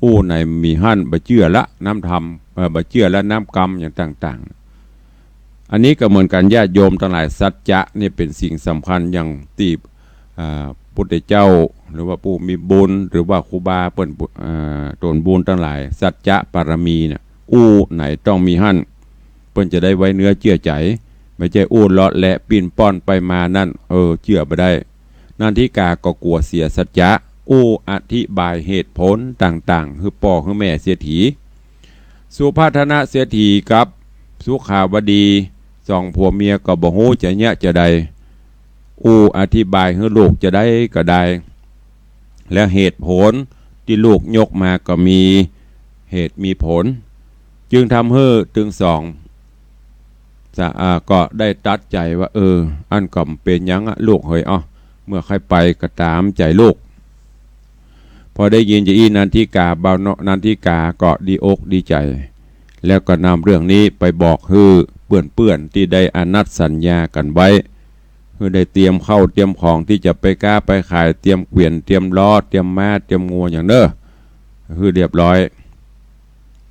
อู้ไหนมีหั้น บ่เจื้อละน้ำธรรม เอ่อ บ่เจื้อละน้ำกำอย่างต่างๆ อันนี้ก็เหมือนกั๋น ญาติโยมตังหลาย สัจจะเนี่ยเป๋นสิ่งสำคัญอย่างตี้ อ่า พุทธเจ้า หรือว่าผู้มีบุญ หรือว่าครูบาเปิ้นบุ อ่า ต๋นบุญตังหลาย สัจจะปารมีน่ะ อู้ไหนต้องมีหั้น เปิ้นจะได้ไว้เนื้อเจื้อใจ๋ บ่ใจ้อู้เลาะแหละปิ้นป้อนไปมานั้น เออ เจื้อบ่ได้ นันทิกาก็กั๋วเสียสัจจะ อู้อธิบายเหตุผลต่างๆ หื้อป้อหื้อแม่เศรษฐี สุพัฒนเศรษฐีกับสุขาวดี สองผัวเมียก็บ่ฮู้จะเยียะจะใด อู้อธิบายหื้อลูกจะใดก็ได้ และเหตุผลตี้ลูกยกมาก็มีเหตุมีผล จึงทำหื้อตึงสอง สะ อ่า ก็ได้ตัดใจ๋ว่า เออ อั้นก็บ่เป๋นหยังอะลูกเหย อ้อ เมื่อใค่ไปก็ต๋ามใจ๋ลูก พอได้ยินจะอี้นันทิกา บ่าวน้อยนันทิกาก็ดีอกดีใจ๋ แล้วก็นำเรื่องนี้ไปบอกหื้อเปื้อนๆ ตี้ได้อานัดสัญญากั๋นไว้ หื้อได้เตรียมข้าวเตรียมของตี้จะไปก๊าไปขาย เตรียมเกวียน เตรียมล้อ เตรียมม้า เตรียมงัวอย่างเน่อ หื้อเรียบร้อย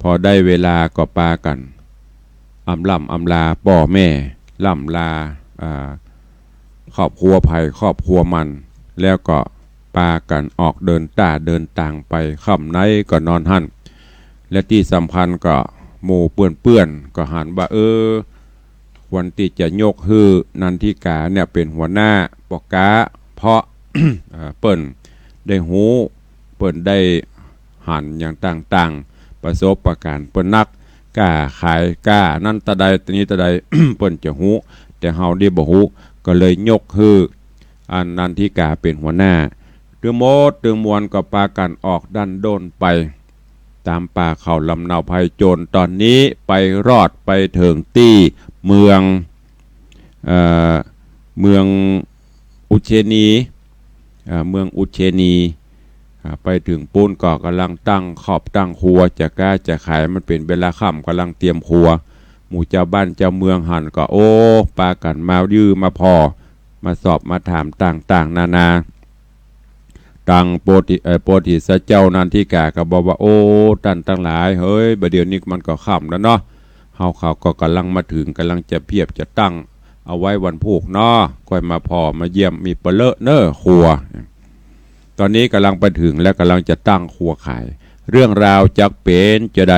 พอได้เวลาก็ปากั๋น อำล่ำอำลาป้อแม่ ล่ำลา อ่า ครอบครัวใผครอบครัวมัน แล้วก็ปากั๋นออกเดินต้าเดินตางไป ค่ำไหนก็นอนหั้น และตี้สำคัญก็หมู่เปื้อนๆ ก็หันว่า เออ ควรตี้จะยกหื้อนันทิกาเนี่ยเป๋นหัวหน้าป้อก๊า เพราะ เอ่อ เปิ้นได้ฮู้ เปิ้นได้หันอย่างต่างๆ ประสบการณ์เปิ้นนัก ก๊าขายก๊านั้นตะใดตะนี้ตะใด เปิ้นจะฮู้ แต่เฮานี่บ่ฮู้ ก็เลยยกหื้อ อันนันทิกาเป๋นหัวหน้า ตึงหมดตึงมวลก็ปากั๋นออกดั้นด้นไป ต๋ามป่าเขาลำเนาไพร จ๋นต๋อนนี้ไปรอดไปเถิงตี้เมือง เอ่อ เมืองอุเชนี อ่า เมืองอุเชนี อ่า ไปเถิงปู๊นก็ก่ำลังตั้งครอบตั้งครัว จะก๊าจะขาย มันเป๋นเวลาค่ำ ก่ำลังเตรียมครัว หมู่จาวบ้านจาวเมืองหันก็ โอ้ ปากั๋นมายื่มาผ่อ มาสอบมาถามต่างๆ นานา ตังโพธิ เอ่อ โพธิสัตว์เจ้านันทิกาก็บอกว่า โอ้ ต้านตังหลาย เฮ้ย บ่าเดี่ยวนี้มันก็ค่ำแล้วเนาะ เฮาเขาก็ก่ำลังมาเถิง ก่ำลังจะเปียบจะตั้งเอาไว้วันพูกเนาะ ก้อยมาผ่อมาเยี่ยม มีปะเลอะเน่อครัว ต๋อนนี้ก่ำลังไปเถิงแล้ว ก่ำลังจะตั้งครัวขาย เรื่องราวจะเป๋นจาใด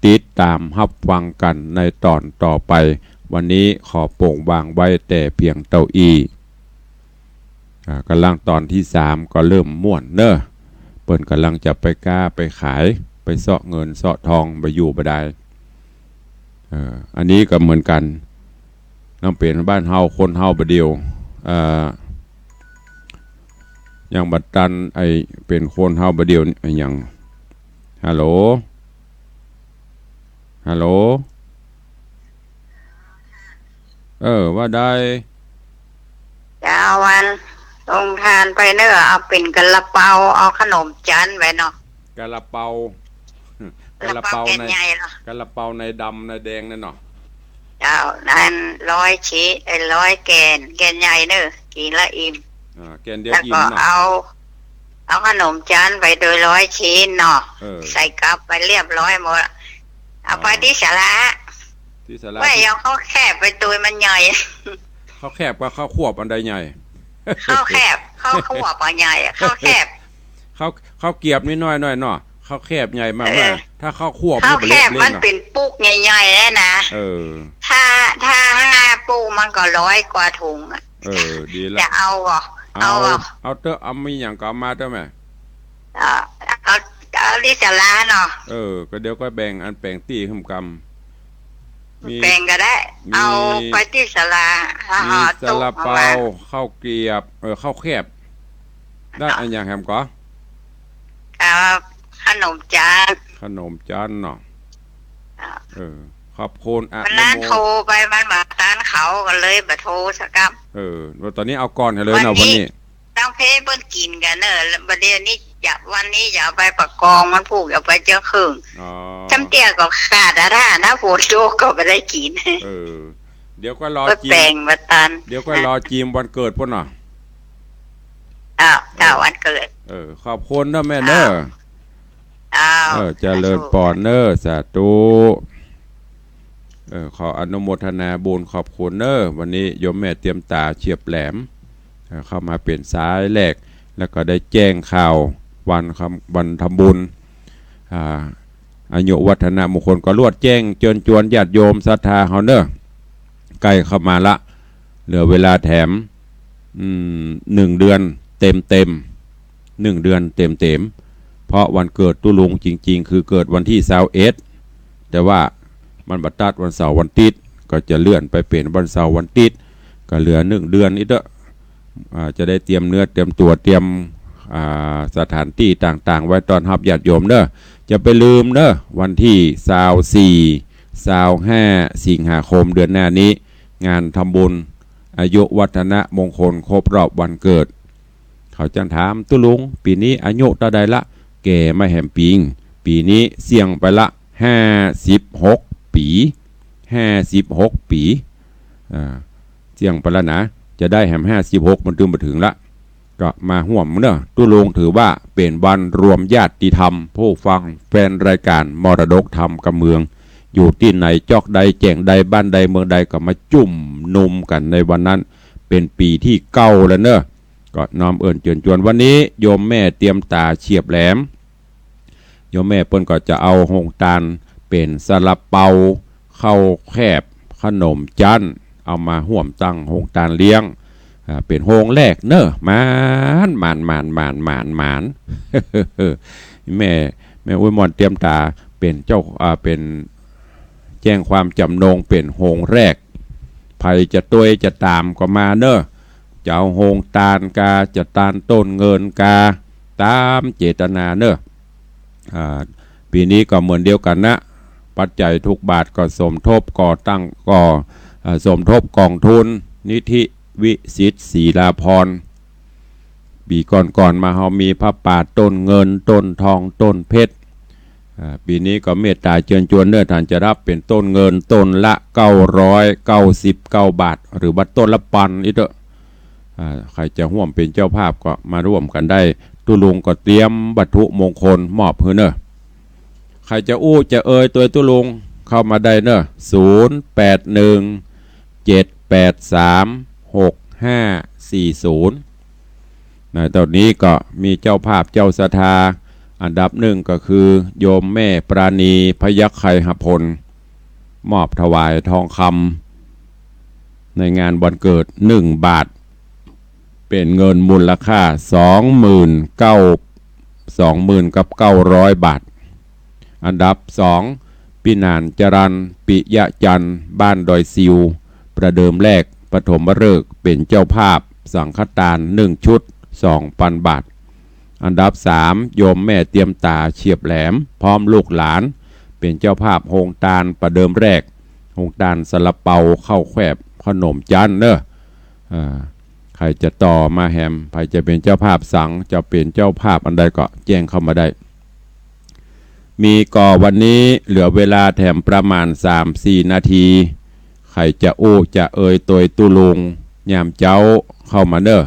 ติดต๋ามฮับฟังกั๋นในต๋อนต่อไป วันนี้ขอโป่งวางไว้แต่เพียงเต้าอี้ อ่า ก่ำลังต๋อนตี้สามก็เริ่มม่วนเน่อ เปิ้นก่ำลังจะไปก๊าไปขาย ไปเซาะเงินเซาะทอง บ่อยู่บ่ดาย เอ่อ อันนี้ก็เหมือนกั๋น นั่นเป๋นบ้านเฮาคนเฮาบ่าเดี่ยว เอ่อ ยังบ่ตัน ไอ้เป๋นคนเฮาบ่าเดี่ยว อะหยัง ฮัลโหล ฮัลโหล เออ ว่าได้ เจ้า วันโฮงตานไปเน่อ เอาเป๋นกาละเปา เอาขนมจั๊นไปเนาะ กาละเปา กาละเปา กาละเปา แก่น ใน ใหญ่เนาะ กาละเปาในดำในแดงนั่นเนาะ เจ้า นั่นร้อยชิ้น เอ้ย ร้อยแก่น แก่นใหญ่เน่อ กิ๋นละอิ่ม อ่า แก่นเดียว แล้วก็อิ่มเนาะ เอา เอาขนมจั๊นไปโดยร้อยชิ้นเนาะ เออ ใส่กับไปเรียบร้อยหมด เอาไป อ๋อ ตี้ศาลา ตี้ศาลา ว่า ตี้ เอาข้าวแคบไปโตยมันใหญ่ ข้าวแคบกับข้าวควบอันใดใหญ่ ข้าวแคบ ข้าวควบอันใหญ่ ข้าวแคบ ข้าว ข้าวเกียบนี่น้อยๆ เนาะ ข้าวแคบใหญ่มากๆ เออ ถ้าข้าวควบ ข้าวแคบ นี่เป๋นเล็กๆ มัน เนาะ เป๋นปุกใหญ่ๆ เลยนะ เออ ถ้า ถ้าห้าปุกมันก็ร้อยกว่าถุงอะ เออ ดีละ จะเอาบ่ เอา เอาบ่ เอาเต๊อะ เอามีหยังก็เอามาเต๊อะแม่ เอา เอา เอาตี้ศาลาเนาะ เออ ก็เดี๋ยวก็แบ่งอันแป๋งตี้หื้มกำ มี แป๋งก็ได้ มี เอาไปตี้ศาลา เอา มี เอา ซาลาเปา โต๊ะเอาวาง ข้าวเกียบ เออ ข้าวแคบ ได้ เอา อันหยังแหมก่อ เอาขนมจั๊น ขนมจั๊นเนาะ เอา เออ ขอบคุณ วันนั้น อนุโม โทรไป มันบ่ตันเขา ก็เลยบ่โทรสักกำ เออ ต๋อนนี้เอาก่อนเถอะเลยเนาะ วันนี้ วันนี้ ต้องเพ้เปิ้นกิ๋นกั๋นเน่อ บ่าเดี่ยวนี้จะ วันนี้จะเอาไปปะกอง วันพูกจะเอาไปเจื้อเคิง อ๋อ ซ้ำเตี้ยก็ขาดอะ ถ้าหน้าฝนตกก็บ่ได้กิ๋น เออ เดี๋ยวก็รอ ก็ จิม แป๋งบ่ตัน เดี๋ยวก็รอจิมวันเกิดปู๊นเนาะ อ้าว เออ เจ้า วันเกิด เออ ขอบคุณเน่อแม่เน่อ อ้าว อ้าว เออ เจริญปอนเน่อ สาธุ เออ ขออนุโมทนาบุญ ขอบคุณเน่อ วันนี้โยมแม่เตรียมต๋าเฉียบแหลม เอ่อ เข้ามาเป๋นสายแรก แล้วก็ได้แจ้งข่าววันคำ วันทำบุญ อ่า อายุวัฒนมงคล ก็ลวดแจ้งเจิญจวนญาติโยมศรัทธาเฮาเน่อ ใก้เข้ามาละ เหลือเวลาแถม อืม หนึ่งเดือนเต็มๆ หนึ่งเดือนเต็มๆ เพราะวันเกิดตุ๊ลุงจริงๆ คือเกิดวันตี้ซาวเอ็ด แต่ว่ามันบ่ตัดวันเสาร์วันอาทิตย์ ก็จะเลื่อนไปเป๋นวันเสาร์วันอาทิตย์ ก็เหลือหนึ่งเดือนอีกเต๊อะ อ่า จะได้เตรียมเนื้อเตรียมตั๋ว เตรียม อ่า สถานตี้ต่างๆ ไว้ต้อนฮับญาติโยมเน่อ จะบ่าลืมเน่อ วันตี้ซาวสี่ ซาวห้า สิงหาคมเดือนหน้านี้ งานทำบุญอายุวัฒนมงคลครบรอบวันเกิด เขาจั้งถาม ตุ๊ลุง ปี๋นี้อายุเต้าใดละ แก่มาแหมปี๋ ปี๋นี้เสี่ยงไปละ ห้าสิบหกปี๋ ห้าสิบหกปี๋ อ่า เสี่ยงไปละนะ จะได้แหมห้าสิบหก มันตึงบ่เถิงละ ก็มาฮ่วมเน่อ ตุ๊ลุงถือว่าเป๋นวันรวมญาติธรรม ผู้ฟังแฟนรายการมรดกธรรมกำเมือง อยู่ตี้ไหน จ๊อกใด แจ้งใด บ้านใด เมืองใด ก็มาจุ่มนุมกั๋นในวันนั้น เป๋นปี๋ตี้เก้าแล้วเน่อ ก็น้อมเอิ้นเจิญจวน วันนี้โยมแม่เตรียมต๋าเฉียบแหลม โยมแม่เปิ้นก็จะเอาโฮงตานเป๋นซาลาเปา ข้าวแคบ ขนมจั๊น เอามาฮ่วมตั้งโฮงตานเลี้ยง อ่า เป๋นโฮงแรกเน่อ หมาน หมาน หมาน หมาน หมาน หมาน แม่ แม่อุ๊ยม่อนเตรียมต๋าเป๋นเจ้า อ่า เป๋น แจ้งความจ๋ำนงเป๋นโฮงแรก ใผจะตวยจะต๋ามก็มาเน่อ จะเอาโฮงตานกา จะตานต้นเงินกา ต๋ามเจตนาเน่อ อ่า ปี๋นี้ก็เหมือนเดียวกั๋นนะ ปัจจัยทุกบาทก็สมทบก่อตั้ง ก่อ เอ่อ สมทบกองทุนนิธิวิสิตศรีลาภรณ์ ปี๋ก่อนๆ มาเฮามีผ้าป่าต้นเงิน ต้นทอง ต้นเพชร อ่า ปี๋นี้ก็เมตต๋าเจิญจวนเน่อ ท่านจะฮับเป๋นต้นเงินต้นละเก้าร้อยเก้าสิบเก้าบาท หรือว่าต้นละปันอี้เต๊อะ อ่า ใผจะฮ่วมเป๋นเจ้าภาพก็มาฮ่วมกั๋นได้ ตุ๊ลุงก็เตรียมวัตถุมงคลมอบหื้อเน่อ ใผจะอู้จะเอยตวยตุ๊ลุงเข้ามาได้เน่อ ศูนย์แปดหนึ่ง เจ็ดแปดสาม หกห้าสี่ศูนย์ นะ ต๋อนนี้ก็มีเจ้าภาพเจ้าศรัทธา อันดับหนึ่งก็คือโยมแม่ปราณี พยัคฆ์ไคหพล มอบถวายทองคำในงานวันเกิดหนึ่งบาท เป๋นเงินมูลค่าสองหมื่นเก้า สองหมื่นกับเก้าร้อยบาท อันดับสอง ปี้หนานจรัญ ปิยะจันทร์ บ้านดอยซิว ประเดิมแรก ปฐมฤกษ์ เป๋นเจ้าภาพ สังฆตานหนึ่งชุด สองปันบาท อันดับสาม โยมแม่เตียมต๋า เฉียบแหลม พร้อมลูกหลาน เป๋นเจ้าภาพโฮงตานประเดิมแรก โฮงตานซาลาเปา ข้าวแคบ ขนมจั๊นเน่อ อ่า ใผจะต่อมาแหม ใผจะเป๋นเจ้าภาพสัง จะเป๋นเจ้าภาพอันใดก็แจ้งเข้ามาได้ มีก่อวันนี้เหลือเวลาแถมประมาณสามสี่นาที ใผจะอู้จะเอยตวยตุ๊ลุงยามเจ๊าเข้ามาเน่อ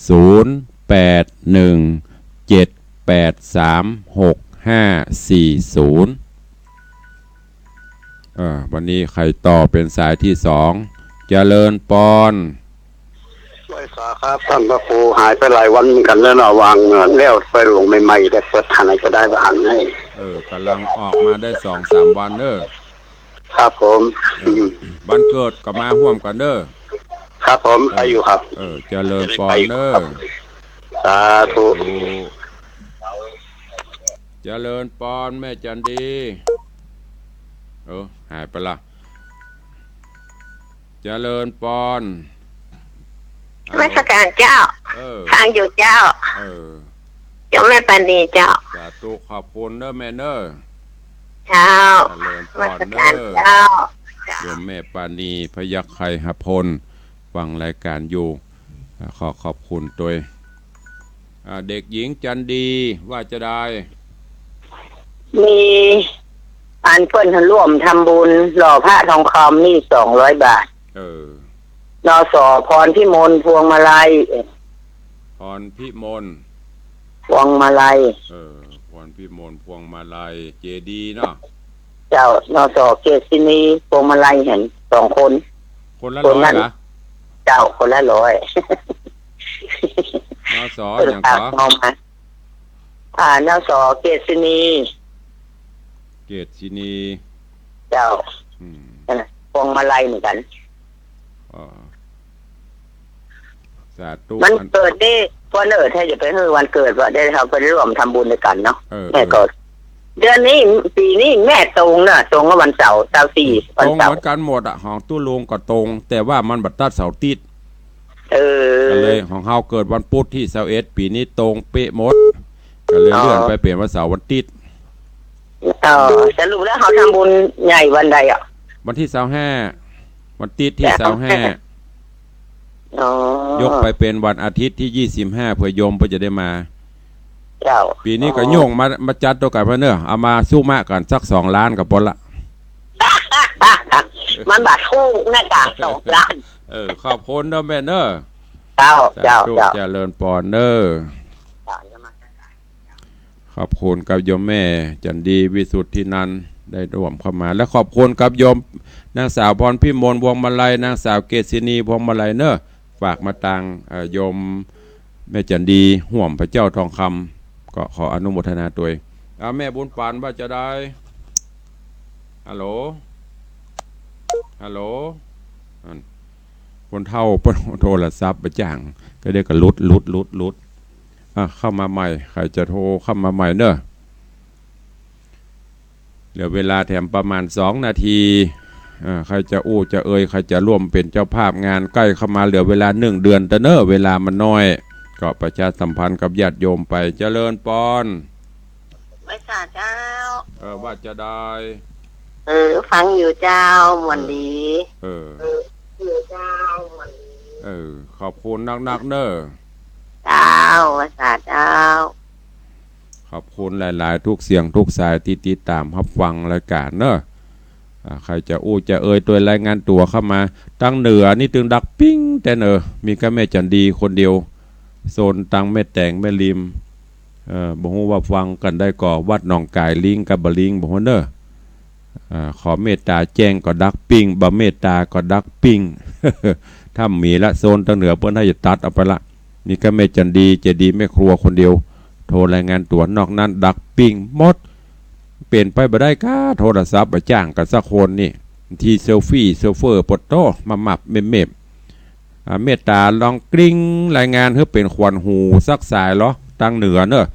ศูนย์แปดหนึ่ง เจ็ดแปดสาม หกห้าสี่ศูนย์ เออ วันนี้ใผต่อเป๋นสายตี้สอง เจริญปอน ไหว้สาครับ ต้านพระครู หายไปหลายวันเหมือนกั๋นแล้วเนาะ วางเงินแล้วไปหลวงใหม่ๆ แต่เปิดทันก็ได้ประหารให้ เออ ก่ำลังออกมาได้สองสามวันเน่อ ครับผม เออ วันเกิดก็มาฮ่วมกั๋นเน่อ ครับผม เออ ไปอยู่ครับ เออ เจริญปอนเน่อ สาธุ สาธุ เจริญปอนแม่จันดี เออ หายไปละ เจริญปอน นมัสก๋านเจ้า เออ ฟังอยู่เจ้า เออ โยมแม่ปราณีเจ้า สาธุ ขอบคุณเน่อแม่เน่อ เจ้า เจริญปอนเน่อ นมัสก๋านเจ้า โยมแม่ปราณี พยัคฆ์ไคหพล ฟังรายการอยู่ ขอขอบคุณตวย อ่า เด็กหญิงจันดี ว่าจาใด มีอันเปิ้นร่วมทำบุญหล่อพระทองคำนี่สองร้อยบาท เออ นส พรพิมล พวงมาลัย พรพิมล พวงมาลัย เออ พรพิมล พวงมาลัย เจดีย์เนาะ เจ้า นส เกศินี พวงมาลัย หั้น สองคน คนละ คนละ ร้อยเหรอ เจ้า คนละร้อย นส หยังก่อ เออ เอามา อ่า นส เกศินี เกศินี เจ้า อืม นั่นน่ะ พวงมาลัยเหมือนกั๋น อ๋อ สาธุ วันเกิดนี่ พ่อเน่อ ถ้าจะไปหื้อวันเกิดว่าได้ เฮาไปร่วมทำบุญด้วยกั๋นเนาะ เออ แม่ก็ เออ เดือนนี้ ปี๋นี้แม่ตรงเน่อ ตรงกับวันเสาร์ ซาวสี่ ตรง วันเสาร์ เหมือนกั๋นหมดอะ ของตุ๊ลุงก็ตรง แต่ว่ามันบ่ตัดเสาร์อาทิตย์ เออ ก็เลยของเฮาเกิดวันพุธตี้ซาวเอ็ด ปี๋นี้ตรงเป๊ะหมด ก็เลย อ๋อ เลื่อนไปเป๋นวันเสาร์วันอาทิตย์ อ๋อ สรุปแล้วเฮาทำบุญใหญ่วันใดอะ วันตี้ซาวห้า วันอาทิตย์ตี้ซาวห้า ซาวห้า อ๋อ ยกไปเป๋นวันอาทิตย์ตี้ยี่สิบห้า เผื่อโยมเปิ้นจะได้มา เจ้า ปี๋นี้ก็ อ๋อ โย่งมา มาจัดตวยกั๋นพ่อเน่อ เอามาสุมะกั๋นสักสองล้านก็ปอละ มันบ่ถูกนะจ๊ะ สองล้าน เออ ขอบคุณเน่อแม่เน่อ เจ้า สาธุ เจ้า เจ้า เจริญปอนเน่อ เจ้า ขอบคุณกับโยมแม่จันดี วิสุทธินันท์ ได้ร่วมเข้ามา และขอบคุณกับโยมนางสาวพรพิมล พวงมาลัย นางสาวเกศินี พวงมาลัยเน่อ ฝากมาตาง เอ่อ โยมแม่จันดี ฮ่วมพระเจ้าทองคำ ก็ขออนุโมทนาตวย เอาแม่บุญปันว่าจาใด ฮัลโหล ฮัลโหล อัน คนเฒ่าเปิ้นโทรศัพท์บ่จ้าง ก็เดี๋ยวก็หลุด หลุด หลุด หลุด อ่ะ เข้ามาใหม่ ใผจะโทรเข้ามาใหม่เน่อ เหลือเวลาแถมประมาณสองนาที เออ ใผจะอู้จะเอ่ย ใผจะร่วมเป๋นเจ้าภาพงาน ใก้เข้ามา เหลือเวลาหนึ่งเดือนเต๊อะเน่อ เวลามันน้อย ก็ประชาสัมพันธ์กับญาติโยมไป เจริญปอน ไหว้สาเจ้า เออ ว่าจะได้ เออ ฟังอยู่เจ้า ม่วนดี เออ เออ อยู่เจ้า ม่วนดี เออ ขอบคุณนักๆ เน่อ เจ้า ไหว้สาเจ้า ขอบคุณหลายๆ ทุกเสียงทุกสายตี้ติดต๋ามฮับฟังรายก๋านเน่อ อ่า ใผจะอู้จะเอ่ย ตวยรายงานตั๋วเข้ามา ตางเหนือนี่ตึงดักปิ้งแต๊เน่อ มีก้าแม่จั๋นดีคนเดียว โซนตางแม่แตงแม่ริม เอ่อ บ่ฮู้ว่าฟังกั๋นได้ก่อ วัดหนองก๋ายลิงก์กับบ่ลิงก์บ่ฮู้เน่อ อ่า ขอเมตต๋าแจ้งก็ดักปิ้ง บ่เมตต๋าก็ดักปิ้ง ถ้ามีละโซนตางเหนือเปิ้นถ้าจะตัดเอาไปละ มีก้าแม่จั๋นดี เจดีย์แม่ครัวคนเดียว โทรรายงานตั๋ว นอกนั้นดักปิ้งหมด เป๋นไปบ่ได้ก้า โทรศัพท์บ่จ้างกั๋นสักคนนี่ ตี้เซลฟี่เซลเฟอร์ปดโต้ มามับเมบๆ อ่า เมตต๋าลองกริ๊งรายงานหื้อเป๋นขวัญหูสักสายลอ ตางเหนือเน่อ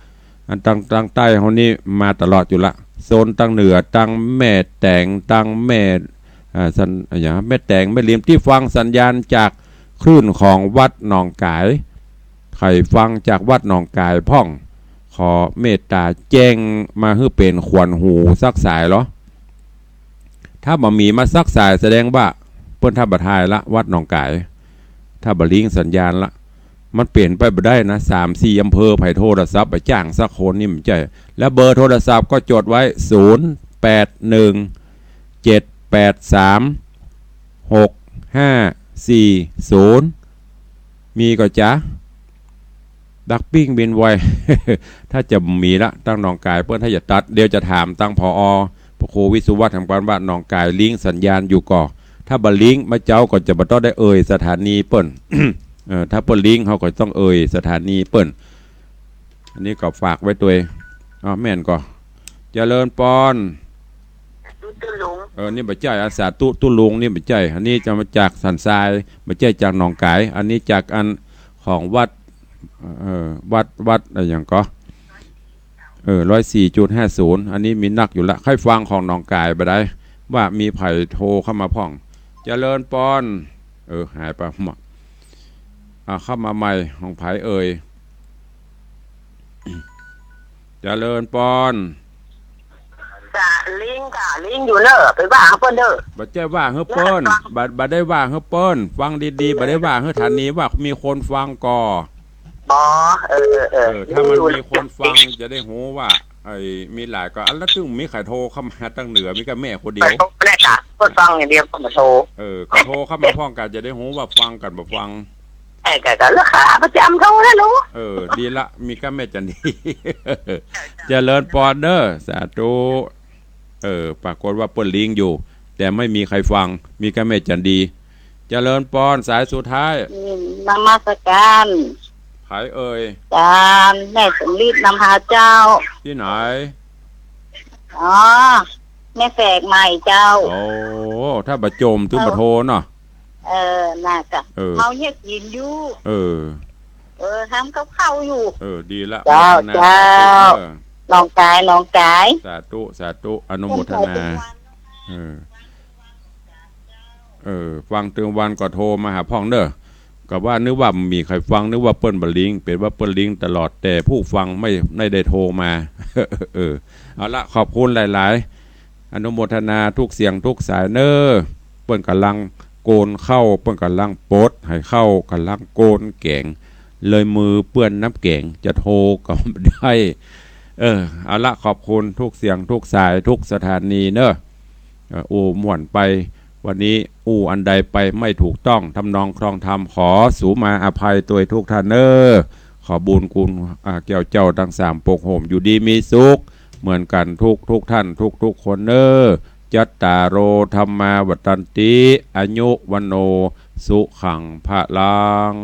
อันตาง ตางใต้เฮานี่มาตลอดอยู่ละ โซนตางเหนือ ตางแม่แตง ตางแม่ อ่า สัน อะหยัง แม่แตงแม่ริม ตี้ฟังสัญญาณจากคลื่นของวัดหนองก๋าย ใผฟังจากวัดหนองก๋ายพ่อง ขอเมตต๋าแจ้งมาหื้อเป๋นขวัญหูสักสายลอ ถ้าบ่มีมาสักสายแสดงว่าเปิ้นถ้าบ่ถ่ายละ วัดหนองก๋าย ถ้าบ่ลิงก์สัญญาณละ มันเป๋นไปบ่ได้นะ สามสี่อำเภอ ใผโทรศัพท์บ่จ้างสักคนนี่บ่ใจ้ แล้วเบอร์โทรศัพท์ก็จดไว้ ศูนย์แปดหนึ่ง เจ็ดแปดสาม หกห้าสี่ศูนย์ มีก่อจ๊ะ ดักปิ้งบินไว ถ้าจะมีละ ตางหนองก๋ายเปิ้นถ้าจะตัด เดี๋ยวจะถามตาง ผอ พระครูวิศวัฒน์ ถามก่อนว่าหนองก๋ายลิงก์สัญญาณอยู่ก่อ ถ้าบ่ลิงก์ บ่าเจ้าก็จะบ่ต้องได้เอ่ยสถานีเปิ้น เออ ถ้าเปิ้นลิงก์ เฮาก็ต้องเอ่ยสถานีเปิ้น อันนี้ก็ฝากไว้ตวย อ้าว แม่นก่อ เจริญปอน สาธุตุ๊ลุง เออ นี่บ่ใจ้ อันสาธุตุ๊ลุงนี่บ่ใจ้ อันนี้จะมาจากสันทราย บ่ใจ้จากหนองก๋าย อันนี้จากอันของวัด เอ่อ วัด วัดอะหยังก่อ เออ ร้อยสี่จุดห้าศูนย์ อันนี้มีนักอยู่ละ ใค่ฟังของหนองก๋ายบ่ได้ ว่ามีใผโทรเข้ามาพ่อง เจริญปอน เออ หายไปหมด อ่ะ เข้ามาใหม่ ของใผเอ่ย เจริญปอน จะลิงก์ก่ะ ลิงก์อยู่เน่อ ไปว่าเปิ้นเน่อ บ่ใจ้ว่าหื้อเปิ้น บ่ บ่ได้ว่าหื้อเปิ้น ฟังดีๆ บ่ได้ว่าหื้อสถานี ว่ามีคนฟังก่อ อ๋อ เออ เออ เออ เออ ถ้ามันมีคนฟังจะได้ฮู้ว่า ไอ้ มีหลายก็ อันแล้วตึงมีใผโทรเข้ามาตางเหนือ มีก้าแม่คนเดียว ใผโทรได้ก่ะ เปิ้นฟังอย่างเดียวก็บ่โทร เออ ก็โทรเข้ามาพ่องก่ะ จะได้ฮู้ว่าฟังกั๋นบ่ฟัง เออ ก็ ก็ลูกค้าประจ๋ำโทรนะหนู เออ ดีละ มีก้าแม่จั๋นดี เจริญปอนเน่อ สาธุ เออ ปรากฏว่าเปิ้นลิงก์อยู่ แต่ไม่มีใครฟัง มีก้าแม่จั๋นดี เจริญปอน สายสุดท้าย อืม นมัสการ ใผเอ่ย อาจ๋ารย์ แม่สมฤทธิ์นำพาเจ้า ตี้ไหน อ๋อ แม่แฝกใหม่เจ้า โอ้ ถ้าบ่โจมตึงบ่โทรเนาะ เออ น่าจะ เออ เฮาเฮ็ดกิ๋นอยู่ เออ เออ ทำกับข้าวอยู่ เออ ดีละ เจ้า โมทนา เจ้า สาธุเด้อ หนองก๋าย หนองก๋าย สาธุ สาธุ อนุโมทนา เออ เออ ฟังตึงวันก็โทรมาหาพ่องเน่อ ก็ว่านึกว่าบ่มีใครฟัง นึกว่าเปิ้นบ่ลิงก์ เป๋นว่าเปิ้นลิงก์ตลอด แต่ผู้ฟังไม่ ไม่ได้โทรมา เออ เอาละ ขอบคุณหลายๆ อนุโมทนาทุกเสียงทุกสายเน่อ เปิ้นก่ำลังโกนข้าว เปิ้นก่ำลังปดไหข้าว ก่ำลังโกนแก๋ง เลยมือเปื้อนน้ำแก๋ง จะโทรก็บ่ได้ เออ เอาละ ขอบคุณทุกเสียงทุกสายทุกสถานีเน่อ เอ่อ อู้ม่วนไป วันนี้อู้อันใดไปไม่ถูกต้อง ทำนองคลองธรรม ขอสูมาอภัยตวยทุกท่านเน่อ ขอบุญคุณ อ่า แก้วเจ้าตังสามปกโฮม อยู่ดีมีสุข เหมือนกั๋นทุกทุกท่านทุกทุกคนเน่อ จัตตาโร ธัมมา วัฑฒันติ อายุ วัณโณ สุขัง พลัง